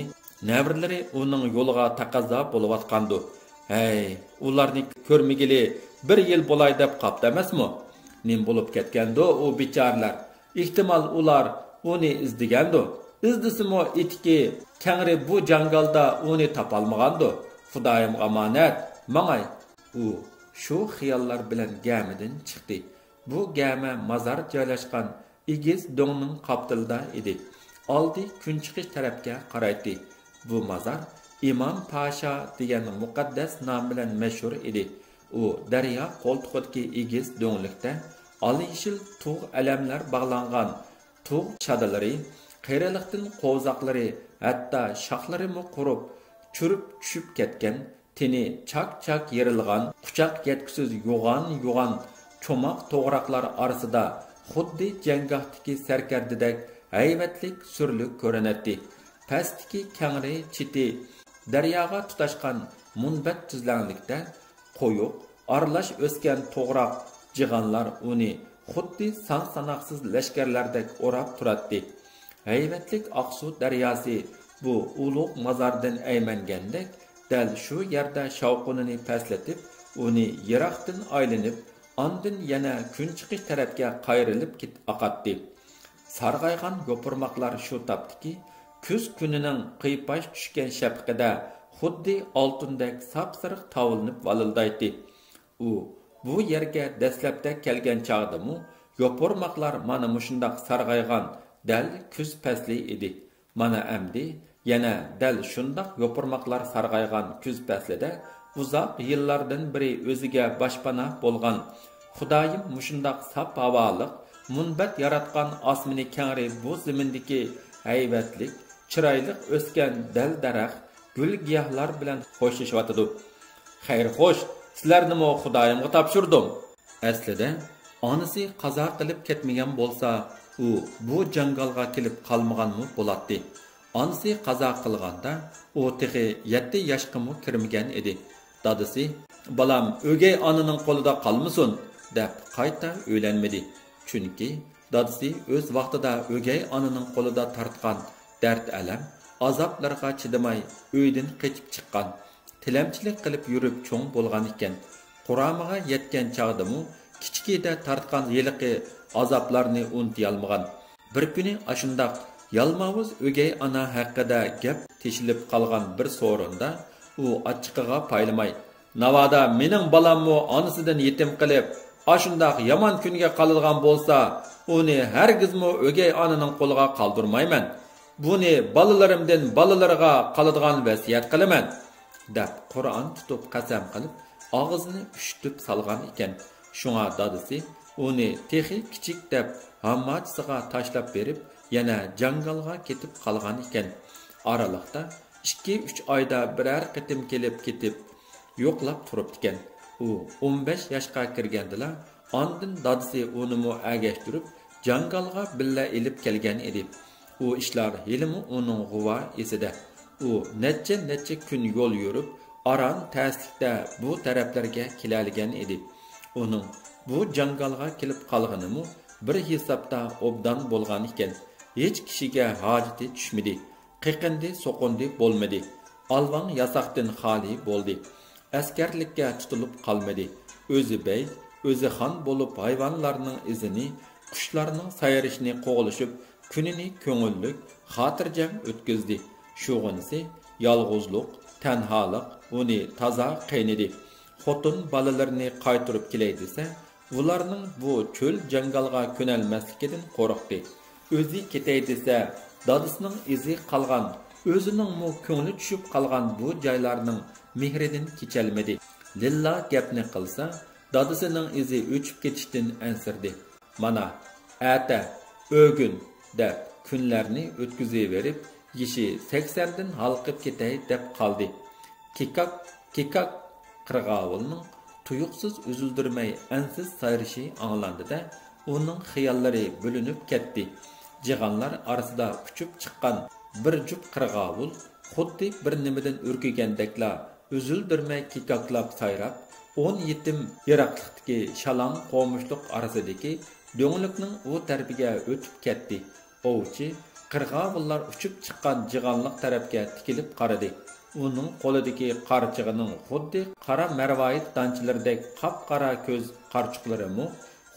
نەۋرىلىرى ئۇنىڭ يولىغا تەقەززا بولۇۋاتقاندۇ. ھەي، ئۇلارنى كۆرمىگىلى بىر يىل بولاي دەپ قاپتۇ ئەمەسمۇ؟ نېمە بولۇپ كەتكەندۇ ئۇ بىچارىلەر؟ ئېھتىمال، ئۇلار ئۇنى ئىزدىگەندۇ. ئىزدىسىمۇ، ئېتىكى كەڭرى بۇ جاڭگالدا ئۇنى تاپالمىغاندۇ. خۇدايىمغا ئامانەت، ماڭاي. ئۇ شۇ خىياللار بىلەن گەمىدىن چىقتى. بۇ گەمە مازار جايلاشقان ئېگىز دۆڭنىڭ قاپتىلىدا ئىدى. ئالدى كۈنچىقىش تەرەپكە قارايتتى. بۇ مازار ئىمام پاشا دېگەن مۇقەددەس نام بىلەن مەشھۇر ئىدى. ئۇ دەريا قولتۇقىدىكى ئېگىز دۆڭلۈكتە ئالا يېشىل تۇغ ئەلەملەر باغلانغان تۇغ چادىلىرى، قېرىلىقتىن قوۋزاقلىرى، ھەتتا شاخلىرىمۇ قۇرۇپ، چۈرۈپ چۈشۈپ كەتكەن، تېنى چاك-چاك يېرىلغان، قۇچاق يەتكۈسىز يوغان-يوغان چوماق توغراقلار ئارىسىدا خۇددى جەڭگاھتىكى سەركەردىدەك ھەيۋەتلىك سۈرلۈك كۆرۈنەتتى. پەستىكى كەڭرى چېتى دەرياغا تۇتاشقان مۇنبەت تۈزلەڭلىكتە قويۇق، ئارىلاش ئۆسكەن توغراق جىغانلار ئۇنى خۇددى سان-ساناقسىز لەشكەرلەردەك ئوراپ تۇراتتى. ھەيۋەتلىك ئاقسۇ دەرياسى بۇ ئۇلۇغ مازاردىن ئەيمەنگەندەك، دەل شۇ يەردە شاۋقۇنىنى پەسلىتىپ، ئۇنى يىراقتىن ئايلىنىپ، ئاندىن يەنە كۈنچىقىش تەرەپكە قايرىلىپ كېت-، ئاقاتتى. سارغايغان يوپۇرماقلار شۇ تاپتىكى كۈز كۈنىنىڭ قىيپاش چۈشكەن شەپىقىدە خۇددى ئالتۇندەك ساپسېرىق تاۋلىنىپ ۋالىلدايتتى. ئۇ بۇ يەرگە دەسلەپتە كەلگەن چاغدىمۇ يوپۇرماقلار مانا مۇشۇنداق سارغايغان دەل كۈز پەسلى ئىدى. مانا ئەمدى يەنە دەل شۇنداق يوپۇرماقلار سارغايغان كۈز پەسلىدە ئۇزاق يىللاردىن بېرى ئۆزىگە باشپاناھ بولغان خۇدايىم مۇشۇنداق ساپ ھاۋالىق، مۇنبەت ياراتقان ئاسمىنى كەڭرى بۇ زېمىندىكى ھەيۋەتلىك، چىرايلىق ئۆسكەن دەل-دەرەخ، گۈل-گىياھلار بىلەن خوشلىشىۋاتىدۇ. خەير-خوش، سىلەرنىمۇ خۇدايىمغا تاپشۇردۇم. ئەسلىدە ئانىسى قازا قىلىپ كەتمىگەن بولسا، ئۇ بۇ جاڭگالغا كېلىپ قالمىغانمۇ بولاتتى. ئانىسى قازا قىلغاندا ئۇ تېخى يەتتە ياشقىمۇ كىرمىگەن ئىدى. دادىسى، «بالام ئۆگەي ئانىنىڭ قولىدا قالمىسۇن» دەپ قايتا ئۆيلەنمىدى. چۈنكى دادىسى ئۆز ۋاقتىدا ئۆگەي ئانىنىڭ قولىدا تارتقان دەرد-ئەلەم، ئازابلىرىغا چىدىماي ئۆيدىن قېچىپ چىققان. تىلەمچىلىك قىلىپ يۈرۈپ چوڭ بولغان ئىكەن. قۇرامىغا يەتكەن چاغدىمۇ كىچىكىدە تارتقان ھېلىقى ئازابلارنى ئۇنتۇيالمىغان. بىر كۈنى ئاشۇنداق يالماۋۇز ئۆگەي ئانا ھەققىدە گەپ تېشىلىپ قالغان بىر سورۇندا ئۇ ئاچچىقىغا پايلىماي، «ناۋادا مېنىڭ بالاممۇ ئانىسىدىن يېتىم قېلىپ، ئاشۇنداق يامان كۈنگە قالىدىغان بولسا، ئۇنى ھەرگىزمۇ ئۆگەي ئانىنىڭ قولىغا قالدۇرمايمەن. بۇنى بالىلىرىمدىن بالىلىرىغا قالىدىغان ۋەسىيەت قىلىمەن» دەپ قۇرئان تۇتۇپ قەسەم قىلىپ، ئاغزىنى ئۈشتۈپ سالغان ئىكەن. شۇڭا دادىسى ئۇنى تېخى كىچىك دەپ ھامماچىسىغا تاشلاپ بېرىپ، يەنە جاڭگالغا كېتىپ قالغان ئىكەن. ئارىلىقتا ئىككى-ئۈچ ئايدا بىرەر قېتىم كېلىپ كېتىپ، يوقلاپ تۇرۇپتىكەن. ئۇ ئون بەش ياشقا كىرگەندىلا، ئاندىن دادىسى ئۇنىمۇ ئەگەشتۈرۈپ، جاڭگالغا بىللە ئېلىپ كەلگەن ئىدى. ئۇ ئىشلار ھېلىمۇ ئۇنىڭ غۇۋا ئېسىدە. ئۇ نەچچە-نەچچە كۈن يول يۈرۈپ، ئاران تەسلىكتە بۇ تەرەپلەرگە كېلەلىگەن ئىدى. ئۇنىڭ بۇ جاڭگالغا كېلىپ قالغىنىمۇ بىر ھېسابتا ئوبدان بولغان ئىكەن. ھېچ كىشىگە ھاجىتى چۈشمىدى. قېقىندى-سوقۇندى بولمىدى. ئالۋاڭ ياساقتىن خالىي بولدى. ئەسكەرلىككە تۇتۇلۇپ قالمىدى. ئۆزى بەگ، ئۆزى خان بولۇپ ھايۋانلارنىڭ ئىزىنى، قۇشلارنىڭ سايرىشىنى قوغلىشىپ، كۈنىنى كۆڭۈللۈك، خاتىرجەم ئۆتكۈزدى. شۇغىنىسى يالغۇزلۇق، تەنھالىق ئۇنى تازا قىينىدى. خوتۇن بالىلىرىنى قايتۇرۇپ كېلەي دېسە، ئۇلارنىڭ بۇ چۆل جاڭگالغا كۆنەلمەسلىكىدىن قورقتى. ئۆزى كېتەي دېسە، دادىسىنىڭ ئىزى قالغان، ئۆزىنىڭمۇ كۆڭلى چۈشۈپ قالغان بۇ جايلارنىڭ مېھرىدىن كېچەلمىدى. لىللا گەپنى قىلسا، دادىسىنىڭ ئىزى ئۆچۈپ كېتىشتىن ئەنسىرىدى. مانا، ئەتە، ئۆگۈن دەپ كۈنلەرنى ئۆتكۈزۈۋېرىپ، يېشى سەكسەندىن ھالقىپ كېتەي دەپ قالدى. كىكاك، كىكاك! قىرغاۋۇلنىڭ تۇيۇقسىز ئۈزۈلدۈرمەي ئەنسىز سايرىشى ئاڭلاندى-دە، ئۇنىڭ خىياللىرى بۆلۈنۈپ كەتتى. جىغانلار ئارىسىدا ئۇچۇپ چىققان بىر جۈپ قىرغاۋۇل خۇددى بىر نېمىدىن ئۈركۈگەندەكلا ئۈزۈلدۈرمەي كىكاكلاپ سايراپ، ئون يېتىم يىراقلىقتىكى شالاڭ قومۇشلۇق ئارىسىدىكى دۆڭلۈكنىڭ ئۇ تەرىپىگە ئۆتۈپ كەتتى. ئوۋچى قىرغاۋۇللار ئۇچۇپ چىققان جىغانلىق تەرەپكە تىكىلىپ قارىدى. ئۇنىڭ قولىدىكى قارچىغىنىڭ خۇددى قارا مەرۋايىت دانچىلىرىدەك قاپقارا كۆز قارىچۇقلىرىمۇ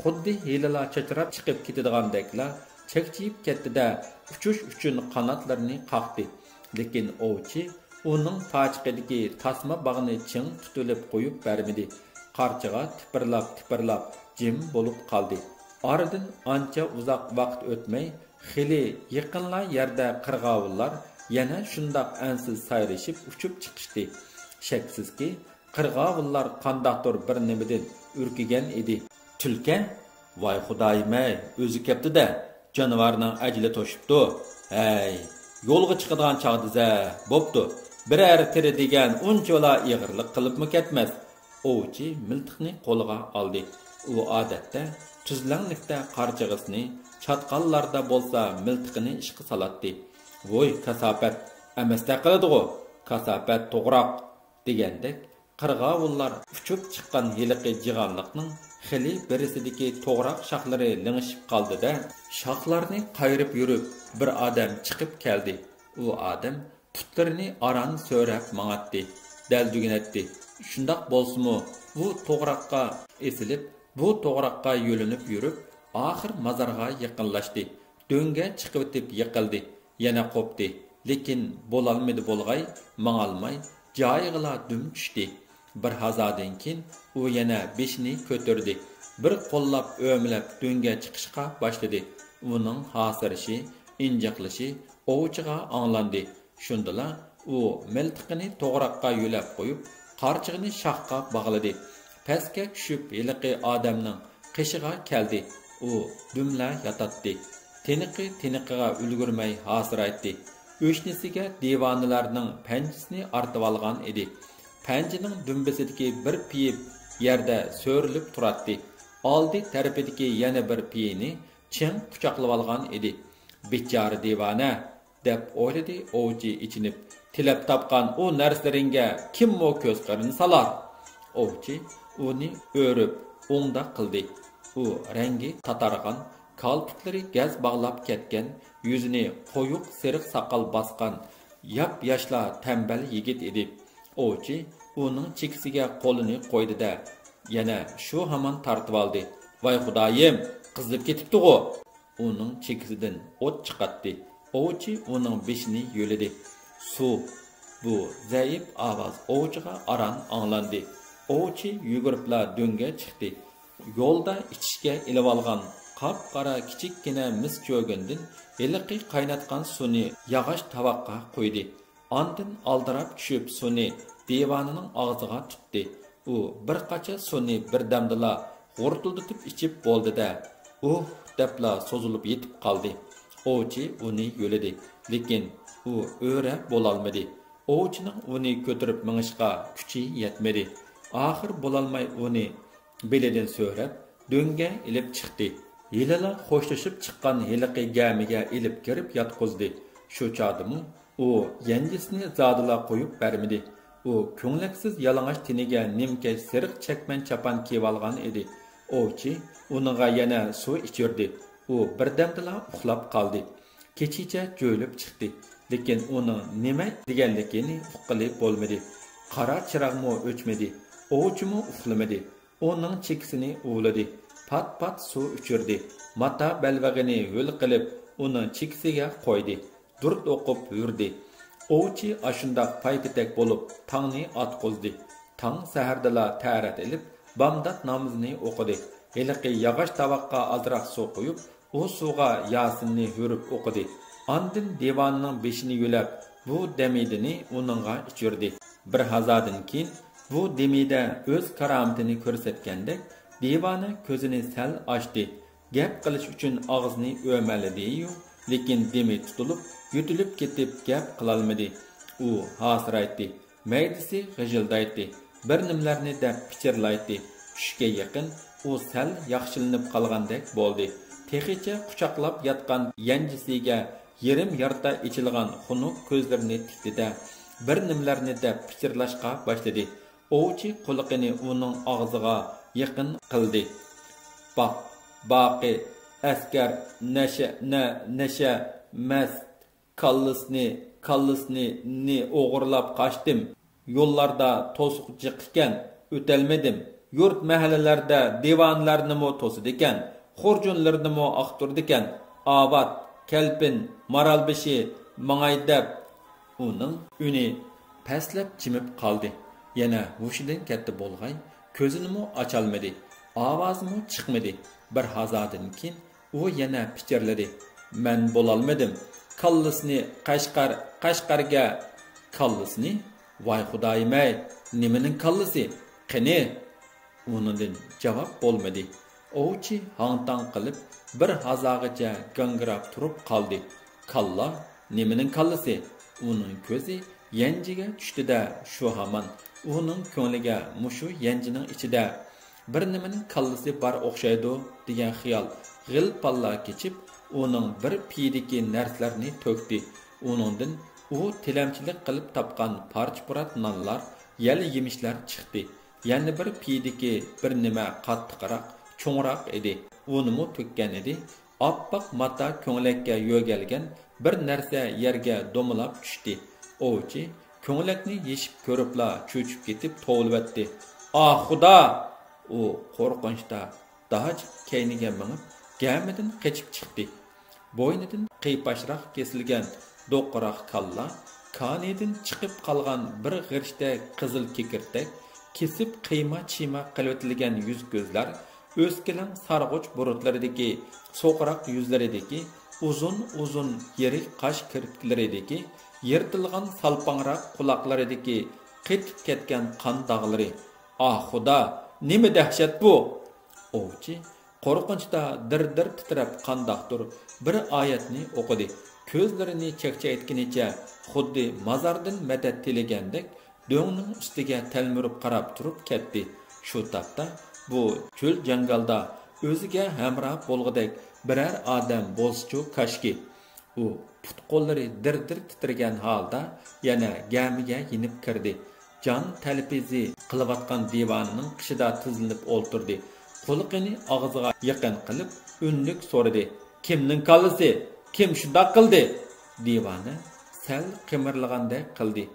خۇددى ھېلىلا چاچراپ چىقىپ كېتىدىغاندەكلا چەكچىيىپ كەتتى-دە، ئۇچۇش ئۈچۈن قاناتلىرىنى قاقتى. لېكىن ئوۋچى ئۇنىڭ پاچىقىدىكى تاسما باغنى چىڭ تۇتۇۋېلىپ قويۇپ بەرمىدى. قارچىغا تىپىرلاپ-تىپىرلاپ جىم بولۇپ قالدى. ئارىدىن ئانچە ئۇزاق ۋاقىت ئۆتمەي، خېلى يېقىنلا يەردە قىرغاۋۇللار يەنە شۇنداق ئەنسىز سايرىشىپ ئۇچۇپ چىقىشتى. شەكسىزكى، قىرغاۋۇللار قانداقتۇر بىر نېمىدىن ئۈركۈگەن ئىدى. تۈلكە؟ ۋاي خۇدايىم-ئەي، ئۆزى كەپتۇ-دە، جانىۋارنىڭ ئەجىلى توشۇپتۇ. ھەي، يولغا چىقىدىغان چاغدىزە بوپتۇ. بىرەر تېرە دېگەن ئۇنچىۋالا ئېغىرلىق قىلىپمۇ كەتمەس. ئوۋچى مىلتىقنى قولىغا ئالدى. ئۇ ئادەتتە تۈزلەڭلىكتە قارچىغىسىنى، چاتقاللاردا بولسا مىلتىقىنى ئىشقا سالاتتى. ۋوي، كاساپەت! ئەمەستەك قىلىدىغۇ؟ كاساپەت توغراق! دېگەندەك، قىرغاۋۇللار ئۇچۇپ چىققان ھېلىقى جىغانلىقنىڭ خېلى بېرىسىدىكى توغراق شاخلىرى لىڭشىپ قالدى-دە، شاخلارنى قايرىپ يۈرۈپ، بىر ئادەم چىقىپ كەلدى. ئۇ ئادەم پۇتلىرىنى ئاران سۆرەپ ماڭاتتى، دەلدۈگۈنەتتى. شۇنداق بولسىمۇ، بۇ توغراققا ئېسىلىپ، بۇ توغراققا يۆلىنىپ يۈرۈپ، ئاخىر مازارغا يېقىنلاشتى. دۆڭگە چىقىۋېتىپ يىقىلدى. يەنە قوپتى. لېكىن بولالمىدى بولغاي، ماڭالماي، جايىغىلا دۈم چۈشتى. بىر ھازادىن كېيىن ئۇ يەنە بېشىنى كۆتۈردى. بىر قوللاپ ئۆمىلەپ دۆڭگە چىقىشقا باشلىدى. ئۇنىڭ ھاسىرىشى، ئىنجىقلىشى ئوۋچىغا ئاڭلاندى. شۇندىلا ئۇ مىلتىقىنى توغراققا يۆلەپ قويۇپ، قارچىغىنى شاخقا باغلىدى. پەسكە چۈشۈپ ھېلىقى ئادەمنىڭ قېشىغا كەلدى. ئۇ دۈملا ياتاتتى. تىنىقى تىنىقىغا ئۈلگۈرمەي ھاسىرايتتى. ئۆشنىسىگە دىۋانىلەرنىڭ پەنجىسىنى ئارتىۋالغان ئىدى. پەنجىنىڭ دۈمبىسىدىكى بىر پېيى يەردە سۆرىلىپ تۇراتتى. ئالدى تەرىپىدىكى يەنە بىر پېيىنى چىڭ قۇچاقلىۋالغان ئىدى. بىچارە دىۋانە! دەپ ئويلىدى ئوۋچى ئېچىنىپ. تىلەپ تاپقان ئۇ نەرسىلىرىڭگە كىممۇ كۆز قىرىنى سالار؟ ئوۋچى ئۇنى ئۆرۈپ ئوڭداق قىلدى. ئۇ رەڭگى تاتارغان، كالپۇكلىرى گەز باغلاپ كەتكەن، يۈزىنى قويۇق سېرىق ساقال باسقان ياپياشلا تەمبەل يىگىت ئىدى. ئوۋچى ئۇنىڭ چېكىسىگە قولىنى قويدى-دە، يەنە شۇ ھامان تارتىۋالدى. ۋاي خۇدايىم، قىزىپ كېتىپتىغۇ! ئۇنىڭ چېكىسىدىن ئوت چىقاتتى. ئوۋچى ئۇنىڭ بېشىنى يۆلىدى. سۇ! بۇ زەئىپ ئاۋاز ئوۋچىغا ئاران ئاڭلاندى. ئوۋچى يۈگۈرۈپلا دۆڭگە چىقتى. يولدا ئىچىشكە ئېلىۋالغان قاپقارا كىچىككىنە مىس چۆگۈندىن ھېلىقى قايناتقان سۇنى ياغاچ تاۋاققا قۇيدى. ئاندىن ئالدىراپ چۈشۈپ سۇنى دىۋانىنىڭ ئاغزىغا تۇتتى. ئۇ بىر قاچا سۇنى بىردەمدىلا غۇرتۇلدىتىپ ئىچىپ بولدى-دە، ئۇھ دەپلا سوزۇلۇپ يېتىپ قالدى. ئوۋچى ئۇنى يۆلىدى، لېكىن ئۇ ئۆرە بولالمىدى. ئوۋچىنىڭ ئۇنى كۆتۈرۈپ مېڭىشقا كۈچى يەتمىدى. ئاخىر بولالماي ئۇنى بېلىدىن سۆرەپ، دۆڭگە ئېلىپ چىقتى. ھېلىلا خوشلىشىپ چىققان ھېلىقى گەمىگە ئېلىپ كىرىپ ياتقۇزدى. شۇ چاغدىمۇ ئۇ يەنجىسىنى زادىلا قويۇپ بەرمىدى. ئۇ كۆڭلەكسىز يالىڭاچ تېنىگە نىمكەش سېرىق چەكمەن چاپان كىيىۋالغان ئىدى. ئوۋچى ئۇنىڭغا يەنە سۇ ئىچۈردى. ئۇ بىردەمدىلا ئۇخلاپ قالدى. كېچىچە جۆيلۈپ چىقتى. لېكىن ئۇنىڭ نېمە دېگەنلىكىنى ئۇققىلى بولمىدى. قارا چىراغمۇ ئۆچمىدى. ئوۋچىمۇ ئۇخلىمىدى. ئۇنىڭ چېكىسىنى ئۇۋىلىدى. پات-پات سۇ ئىچۈردى. ماتا بەلبېغىنى ھۆل قىلىپ، ئۇنىڭ چېكىسىگە قويدى. دۇرۇت ئوقۇپ يۈردى. ئوۋچى ئاشۇنداق پايپېتەك بولۇپ، تاڭنى ئاتقۇزدى. تاڭ سەھەردىلا تەرەت ئېلىپ، بامدات نامىزىنى ئوقۇدى. ھېلىقى ياغاچ تاۋاققا ئازراق سۇ قۇيۇپ، ئۇ سۇغا ياسىننى ھۆرۈپ ئوقۇدى. ئاندىن دىۋانىنىڭ بېشىنى يۆلەپ، بۇ دەمىدىنى ئۇنىڭغا ئىچۈردى. بىر ھازادىن كېيىن بۇ دېمىدە ئۆز كارامىتىنى كۆرسەتكەندەك، دىۋانە كۆزىنى سەل ئاچتى. گەپ قىلىش ئۈچۈن ئاغزىنى ئۆمەلىدى-يۇ، لېكىن دېمى تۇتۇلۇپ، يۆتىلىپ كېتىپ گەپ قىلالمىدى. ئۇ ھاسىرايتتى. مەيدىسى غىژىلدايتتى، بىر نېمىلەرنى دەپ پىچىرلايتتى. چۈشكە يېقىن ئۇ سەل ياخشىلىنىپ قالغاندەك بولدى. تېخىچە قۇچاقلاپ ياتقان يەنجىسىگە يېرىم يارتا ئېچىلغان خۇنۈك كۆزلىرىنى تىكتى-دە، بىر نېمىلەرنى دەپ پىچىرلاشقا باشلىدى. ئوۋچى قۇلىقىنى ئۇنىڭ ئاغزىغا يېقىن قىلدى. باق، باقى، ئەسكەر، نەشە، نە، نەشە، مەست، كاللىسىنى، كاللىسىنى، نى ئوغرىلاپ قاچتىم. يوللاردا توسۇق جىق ئىكەن، ئۆتەلمىدىم. يۇرت مەھەللىلەردە دىۋانىلەرنىمۇ توسىدىكەن، خۇرجۇنلىرىنىمۇ ئاختۇرىدىكەن. ئاۋات، كەلپىن، مارالبېشى ماڭاي دەپ. ئۇنىڭ ئۈنى پەسلەپ جىمىپ قالدى. يەنە ھوشىدىن كەتتى بولغاي، كۆزىنىمۇ ئاچالمىدى، ئاۋازىمۇ چىقمىدى. بىر ھازادىن كېيىن ئۇ يەنە پىچىرلىدى. مەن بولالمىدىم. كاللىسىنى قەشقەر، قەشقەرگە. كاللىسىنى؟ ۋاي خۇدايىم-ئەي، نېمىنىڭ كاللىسى؟ قېنى؟ ئۇنىڭدىن جاۋاب بولمىدى. ئوۋچى ھاڭ-تاڭ قىلىپ، بىر ھازاغىچە گاڭگىراپ تۇرۇپ قالدى. كاللا؟ نېمىنىڭ كاللىسى؟ ئۇنىڭ كۆزى يەنجىگە چۈشتى-دە، شۇ ھامان ئۇنىڭ كۆڭلىگە مۇشۇ يەنجىنىڭ ئىچىدە بىر نېمىنىڭ كاللىسى بار ئوخشايدۇ دېگەن خىيال غىل-پاللا كېچىپ، ئۇنىڭ بىر پېيىدىكى نەرسىلەرنى تۆكتى. ئۇنىڭدىن ئۇ تىلەمچىلىك قىلىپ تاپقان پارچە-پۇرات نانلار، يەل-يېمىشلەر چىقتى. يەنە بىر پېيىدىكى بىر نېمە قاتتىقراق، چوڭراق ئىدى. ئۇنىمۇ تۆككەن ئىدى. ئاپئاق ماتا كۆڭلەككە يۆگەلگەن بىر نەرسە يەرگە دومىلاپ چۈشتى. ئوۋچى كۆڭلەكنى يېشىپ كۆرۈپلا چۆچۈپ كېتىپ توۋلىۋەتتى. ئاھ، خۇدا! ئۇ قورقۇنچتا داج كەينىگە مېڭىپ، گەمىدىن قېچىپ چىقتى. بوينىدىن قىيپاشراق كېسىلگەن دوققىراق كاللا، كانىدىن چىقىپ قالغان بىر غىرىشتەك قىزىل كېكىرتەك، كېسىپ قىيما-چىيما قىلىۋېتىلگەن يۈز-كۆزلەر، ئۆسكىلەڭ سارغۇچ بۇرۇتلىرىدىكى سوقىراق يۈزلىرىدىكى ئۇزۇن-ئۇزۇن يىرىك قاش كىرپىكلىرىدىكى يىرتىلغان سالپاڭراق قۇلاقلىرىدىكى قېتىپ كەتكەن قان داغلىرى. ئاھ، خۇدا، نېمە دەھشەت بۇ! ئوۋچى قورقۇنچتا دىر-دىر تىترەپ قانداقتۇر بىر ئايەتنى ئوقۇدى. كۆزلىرىنى چەكچەيتكىنىچە خۇددى مازاردىن مەدەت تىلىگەندەك دۆڭنىڭ ئۈستىگە تەلمۈرۈپ قاراپ تۇرۇپ كەتتى. شۇ تاپتا بۇ چۆل-جاڭگالدا ئۆزىگە ھەمراھ بولغۇدەك بىرەر ئادەم بولسىچۇ كاشكى! ئۇ پۇت-قوللىرى دىر-دىر تىترىگەن ھالدا يەنە گەمىگە يېنىپ كىردى. جان تەلەپپۇزى قىلىۋاتقان دىۋانىنىڭ قېشىدا تىزلىنىپ ئولتۇردى. قۇلىقىنى ئاغزىغا يېقىن قىلىپ، ئۈنلۈك سورىدى: «كىمنىڭ كاللىسى؟ كىم شۇنداق قىلدى؟» دىۋانە سەل قىمىرلىغاندەك قىلدى.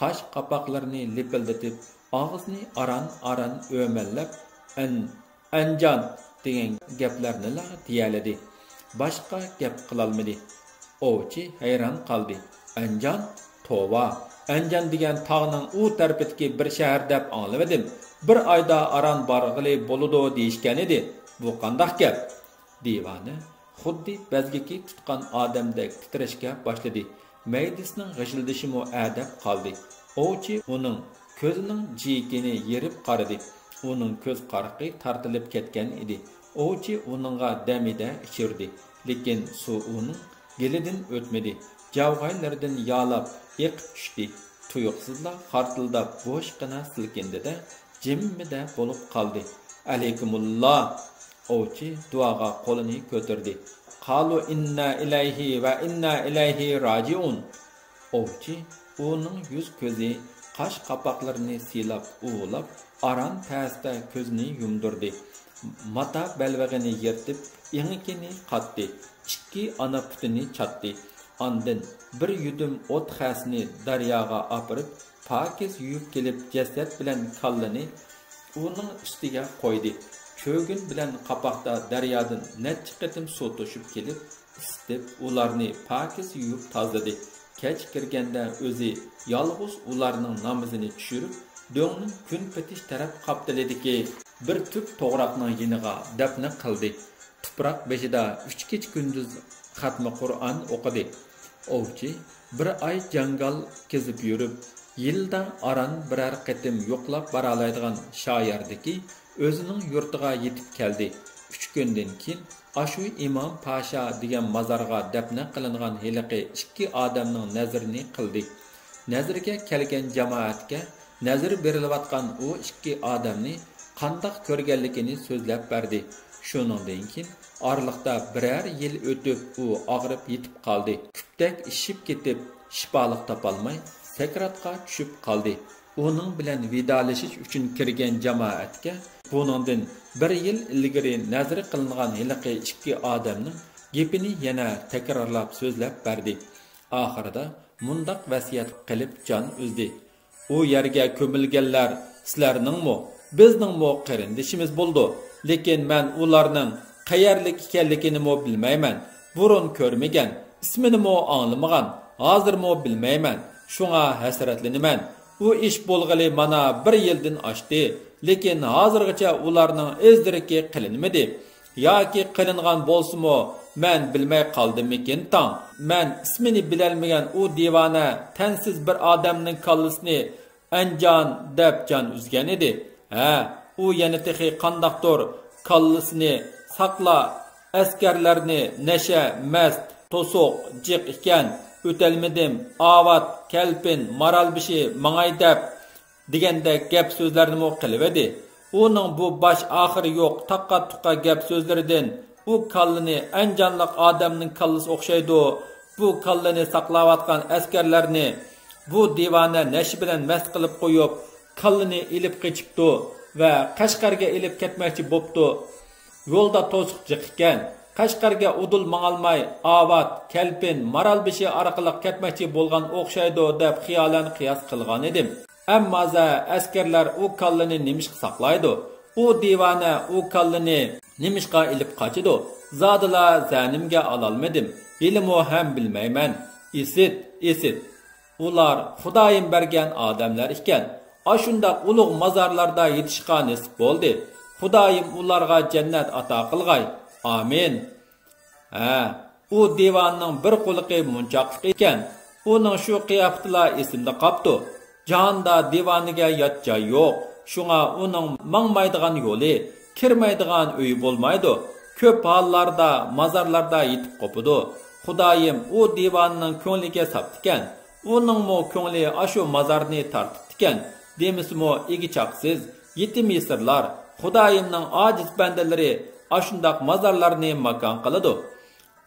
قاش قاپاقلىرىنى لىپىلدىتىپ، ئاغزىنى ئاران-ئاران ئۆمەللەپ، «ئەن-، ئەنجان» دېگەن گەپلەرنىلا دېيەلىدى. باشقا گەپ قىلالمىدى. ئوۋچى ھەيران قالدى. «ئەنجان؟ توۋا، ئەنجان دېگەن تاغنىڭ ئۇ تەرىپىدىكى بىر شەھەر دەپ ئاڭلىۋىدىم. بىر ئايدا ئاران بارغىلى بولىدۇ دېيىشكەنىدى. بۇ قانداق گەپ؟» دىۋانە خۇددى بەزگىكى تۇتقان ئادەمدەك تىترەشكە باشلىدى. مەيدىسىنىڭ غىژىلدىشىمۇ ئەدەپ قالدى. ئوۋچى ئۇنىڭ كۆزىنىڭ جىيىكىنى يېرىپ قارىدى. ئۇنىڭ كۆز قارىقى تارتىلىپ كەتكەن ئىدى. ئوۋچى ئۇنىڭغا دەمىدە ئىچۈردى. لېكىن سۇ ئۇنىڭ گېلىدىن ئۆتمىدى. جاۋغايلىرىدىن يالاپ ئېقىپ چۈشتى. تۇيۇقسىزلا خارتىلداپ بوشقىنا سىلكىندى-دە، جىممىدە بولۇپ قالدى. «ئەلەيكۇمۇللا!» ئوۋچى دۇئاغا قولىنى كۆتۈردى. «قالۇ ئىننا ئىلەيھى ۋە ئىننا ئىلەيھى راجىئۇن!» ئوۋچى ئۇنىڭ يۈز-كۆزى، قاش-قاپاقلىرىنى سىيلاپ ئۇۋۇلاپ، ئاران پەستە كۆزىنى يۇمدۇردى. ماتا بەلبېغىنى يىرتىپ، ئېڭىكىنى قاتتى، ئىككى ئانا پۇتىنى چاتتى. ئاندىن بىر يۈدۈم ئوت خەسىنى دەرياغا ئاپىرىپ، پاكىز يۇيۇپ كېلىپ، جەسەت بىلەن كاللىنى ئۇنىڭ ئۈستىگە قويدى. چۆگۈن بىلەن قاپاقتا دەريادىن نەچچە قېتىم سۇ توشۇپ كېلىپ، ئىسسىتىپ، ئۇلارنى پاكىز يۇيۇپ تازىلىدى. كەچ كىرگەندە ئۆزى يالغۇز ئۇلارنىڭ نامىزىنى چۈشۈرۈپ، دۆڭنىڭ كۈن پېتىش تەرەپ قاپتىلىدىكى بىر تۈپ توغراقنىڭ يېنىغا دەپنە قىلدى. تۇپراق بېشىدا ئۈچ كېچە-كۈندۈز خەتمە قۇرئان ئوقۇدى. ئوۋچى بىر ئاي جاڭگال كېزىپ يۈرۈپ، يىلدا ئاران بىرەر قېتىم يوقلاپ بارالايدىغان شاياردىكى ئۆزىنىڭ يۇرتىغا يېتىپ كەلدى. ئۈچ كۈندىن كېيىن ئاشۇ ئىمام پاشا دېگەن مازارغا دەپنە قىلىنغان ھېلىقى ئىككى ئادەمنىڭ نەزىرىنى قىلدى. نەزىرگە كەلگەن جامائەتكە نەزىر بېرىلىۋاتقان ئۇ ئىككى ئادەمنى قانداق كۆرگەنلىكىنى سۆزلەپ بەردى. شۇنىڭدىن كېيىن ئارىلىقتا بىرەر يىل ئۆتۈپ، ئۇ ئاغرىپ يېتىپ قالدى. كۈپتەك ئىششىپ كېتىپ، شىپالىق تاپالماي، سەكراتقا چۈشۈپ قالدى. ئۇنىڭ بىلەن ۋىدالىشىش ئۈچۈن كىرگەن جامائەتكە بۇنىڭدىن بىر يىل ئىلگىرى نەزىر قىلىنغان ھېلىقى ئىككى ئادەمنىڭ گېپىنى يەنە تەكرارلاپ سۆزلەپ بەردى. ئاخىرىدا مۇنداق ۋەسىيەت قىلىپ جان ئۈزدى: «ئۇ يەرگە كۆمۈلگەنلەر سىلەرنىڭمۇ، بىزنىڭمۇ قېرىندىشىمىز بولىدۇ. لېكىن مەن ئۇلارنىڭ قەيەرلىك ئىكەنلىكىنىمۇ بىلمەيمەن. بۇرۇن كۆرمىگەن، ئىسمىنىمۇ ئاڭلىمىغان، ھازىرمۇ بىلمەيمەن. شۇڭا ھەسرەتلىنىمەن. ئۇ ئىش بولغىلى مانا بىر يىلدىن ئاشتى. لېكىن ھازىرغىچە ئۇلارنىڭ ئىز-دېرىكى قىلىنمىدى. ياكى قىلىنغان بولسىمۇ، مەن بىلمەي قالدىممىكىن تاڭ؟ مەن ئىسمىنى بىلەلمىگەن ئۇ دىۋانە تەنسىز بىر ئادەمنىڭ كاللىسىنى ئەنجان دەپ جان ئۈزگەن ئىدى. ھە، ئۇ يەنە تېخى قانداقتۇر كاللىسىنى ساقلا، ئەسكەرلەرنى نەشە، مەست، توسۇق، جىق ئىكەن، ئۆتەلمىدىم، ئاۋات، كەلپىن، مارالبېشى، ماڭاي دەپ دېگەندەك گەپ سۆزلەرنىمۇ قىلىۋىدى. ئۇنىڭ بۇ باش ئاخىرى يوق تاققا تۇققا گەپ سۆزلىرىدىن، ئۇ كاللىنى ئەنجانلىق ئادەمنىڭ كاللىسى ئوخشايدۇ، بۇ كاللىنى ساقلاۋاتقان ئەسكەرلەرنى بۇ دىۋانە نەشە بىلەن مەست قىلىپ قويۇپ، كاللىنى ئېلىپ قېچىپتۇ ۋە قەشقەرگە ئېلىپ كەتمەكچى بوپتۇ. يولدا توسۇق جىق ئىكەن، قەشقەرگە ئۇدۇل ماڭالماي، ئاۋات، كەلپىن، مارالبېشى ئارقىلىق كەتمەكچى بولغان ئوخشايدۇ دەپ خىيالەن قىياس قىلغان ئىدىم. ئەمما زە ئەسكەرلەر ئۇ كاللىنى نېمىشقا ساقلايدۇ؟ ئۇ دىۋانە ئۇ كاللىنى نېمىشقا ئېلىپ قاچىدۇ؟ زادىلا زەنىمگە ئالالمىدىم. ھېلىمۇ ھەم بىلمەيمەن. ئىسىت، ئىسىت. ئۇلار خۇدايىم بەرگەن ئادەملەر ئىكەن. ئاشۇنداق ئۇلۇغ مازارلاردا يېتىشقا نېسىپ بولدى. خۇدايىم ئۇلارغا جەننەت ئاتا قىلغاي. ئامىن. ھە، ئۇ دىۋانىنىڭ بىر قۇلىقى مۇنچاقلىق ئىكەن. ئۇنىڭ شۇ قىياپىتىلا ئېسىمدە قاپتۇ. جاھاندا دىۋانىگە يات جاي يوق. شۇڭا ئۇنىڭ ماڭمايدىغان يولى، كىرمەيدىغان ئۆيى بولمايدۇ. كۆپ ھاللاردا مازارلاردا يېتىپ قوپىدۇ. خۇدايىم ئۇ دىۋانىنىڭ كۆڭلىگە ساپتىكەن. ئۇنىڭمۇ كۆڭلى ئاشۇ مازارنى تارتىپتىكەن. دېمىسىمۇ ئىگە-چاقىسىز، يېتىم-يېسىرلار، خۇدايىمنىڭ ئاجىز بەندىلىرى ئاشۇنداق مازارلارنى ماكان قىلىدۇ.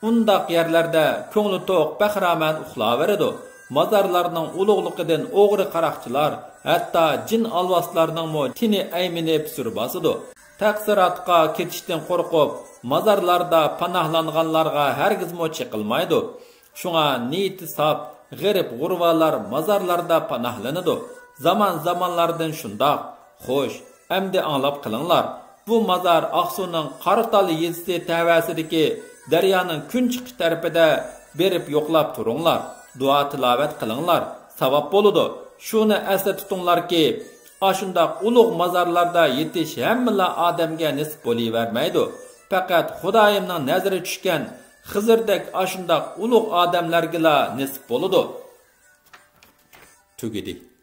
ئۇنداق يەرلەردە كۆڭلى توق بەخىرامان ئۇخلاۋېرىدۇ. مازارلارنىڭ ئۇلۇغلۇقىدىن ئوغرى-قاراقچىلار، ھەتتا جىن-ئالۋاستىلارنىڭمۇ تېنى ئەيمىنىپ سۈر باسىدۇ. تەقسىراتقا كېتىشتىن قورقۇپ، مازارلاردا پاناھلانغانلارغا ھەرگىزمۇ چېقىلمايدۇ. شۇڭا نىيىتى ساپ، غېرىب-غۇرۋالار مازارلاردا پاناھلىنىدۇ. زامان-زامانلاردىن شۇنداق. خوش، ئەمدى ئاڭلاپ قېلىڭلار. بۇ مازار ئاقسۇنىڭ قاراتال يېزىسى تەۋەسىدىكى دەريانىڭ كۈنچىقىش تەرىپىدە. بېرىپ يوقلاپ تۇرۇڭلار. دۇئا-تىلاۋەت قىلىڭلار. ساۋاب بولىدۇ. شۇنى ئەستە تۇتۇڭلاركى، ئاشۇنداق ئۇلۇغ مازارلاردا يېتىش ھەممىلا ئادەمگە نېسىپ بولۇۋەرمەيدۇ. پەقەت خۇدايىمنىڭ نەزىرى چۈشكەن خىزىردەك ئاشۇنداق ئۇلۇغ ئادەملەرگىلا نېسىپ بولىدۇ. تۈگىدى.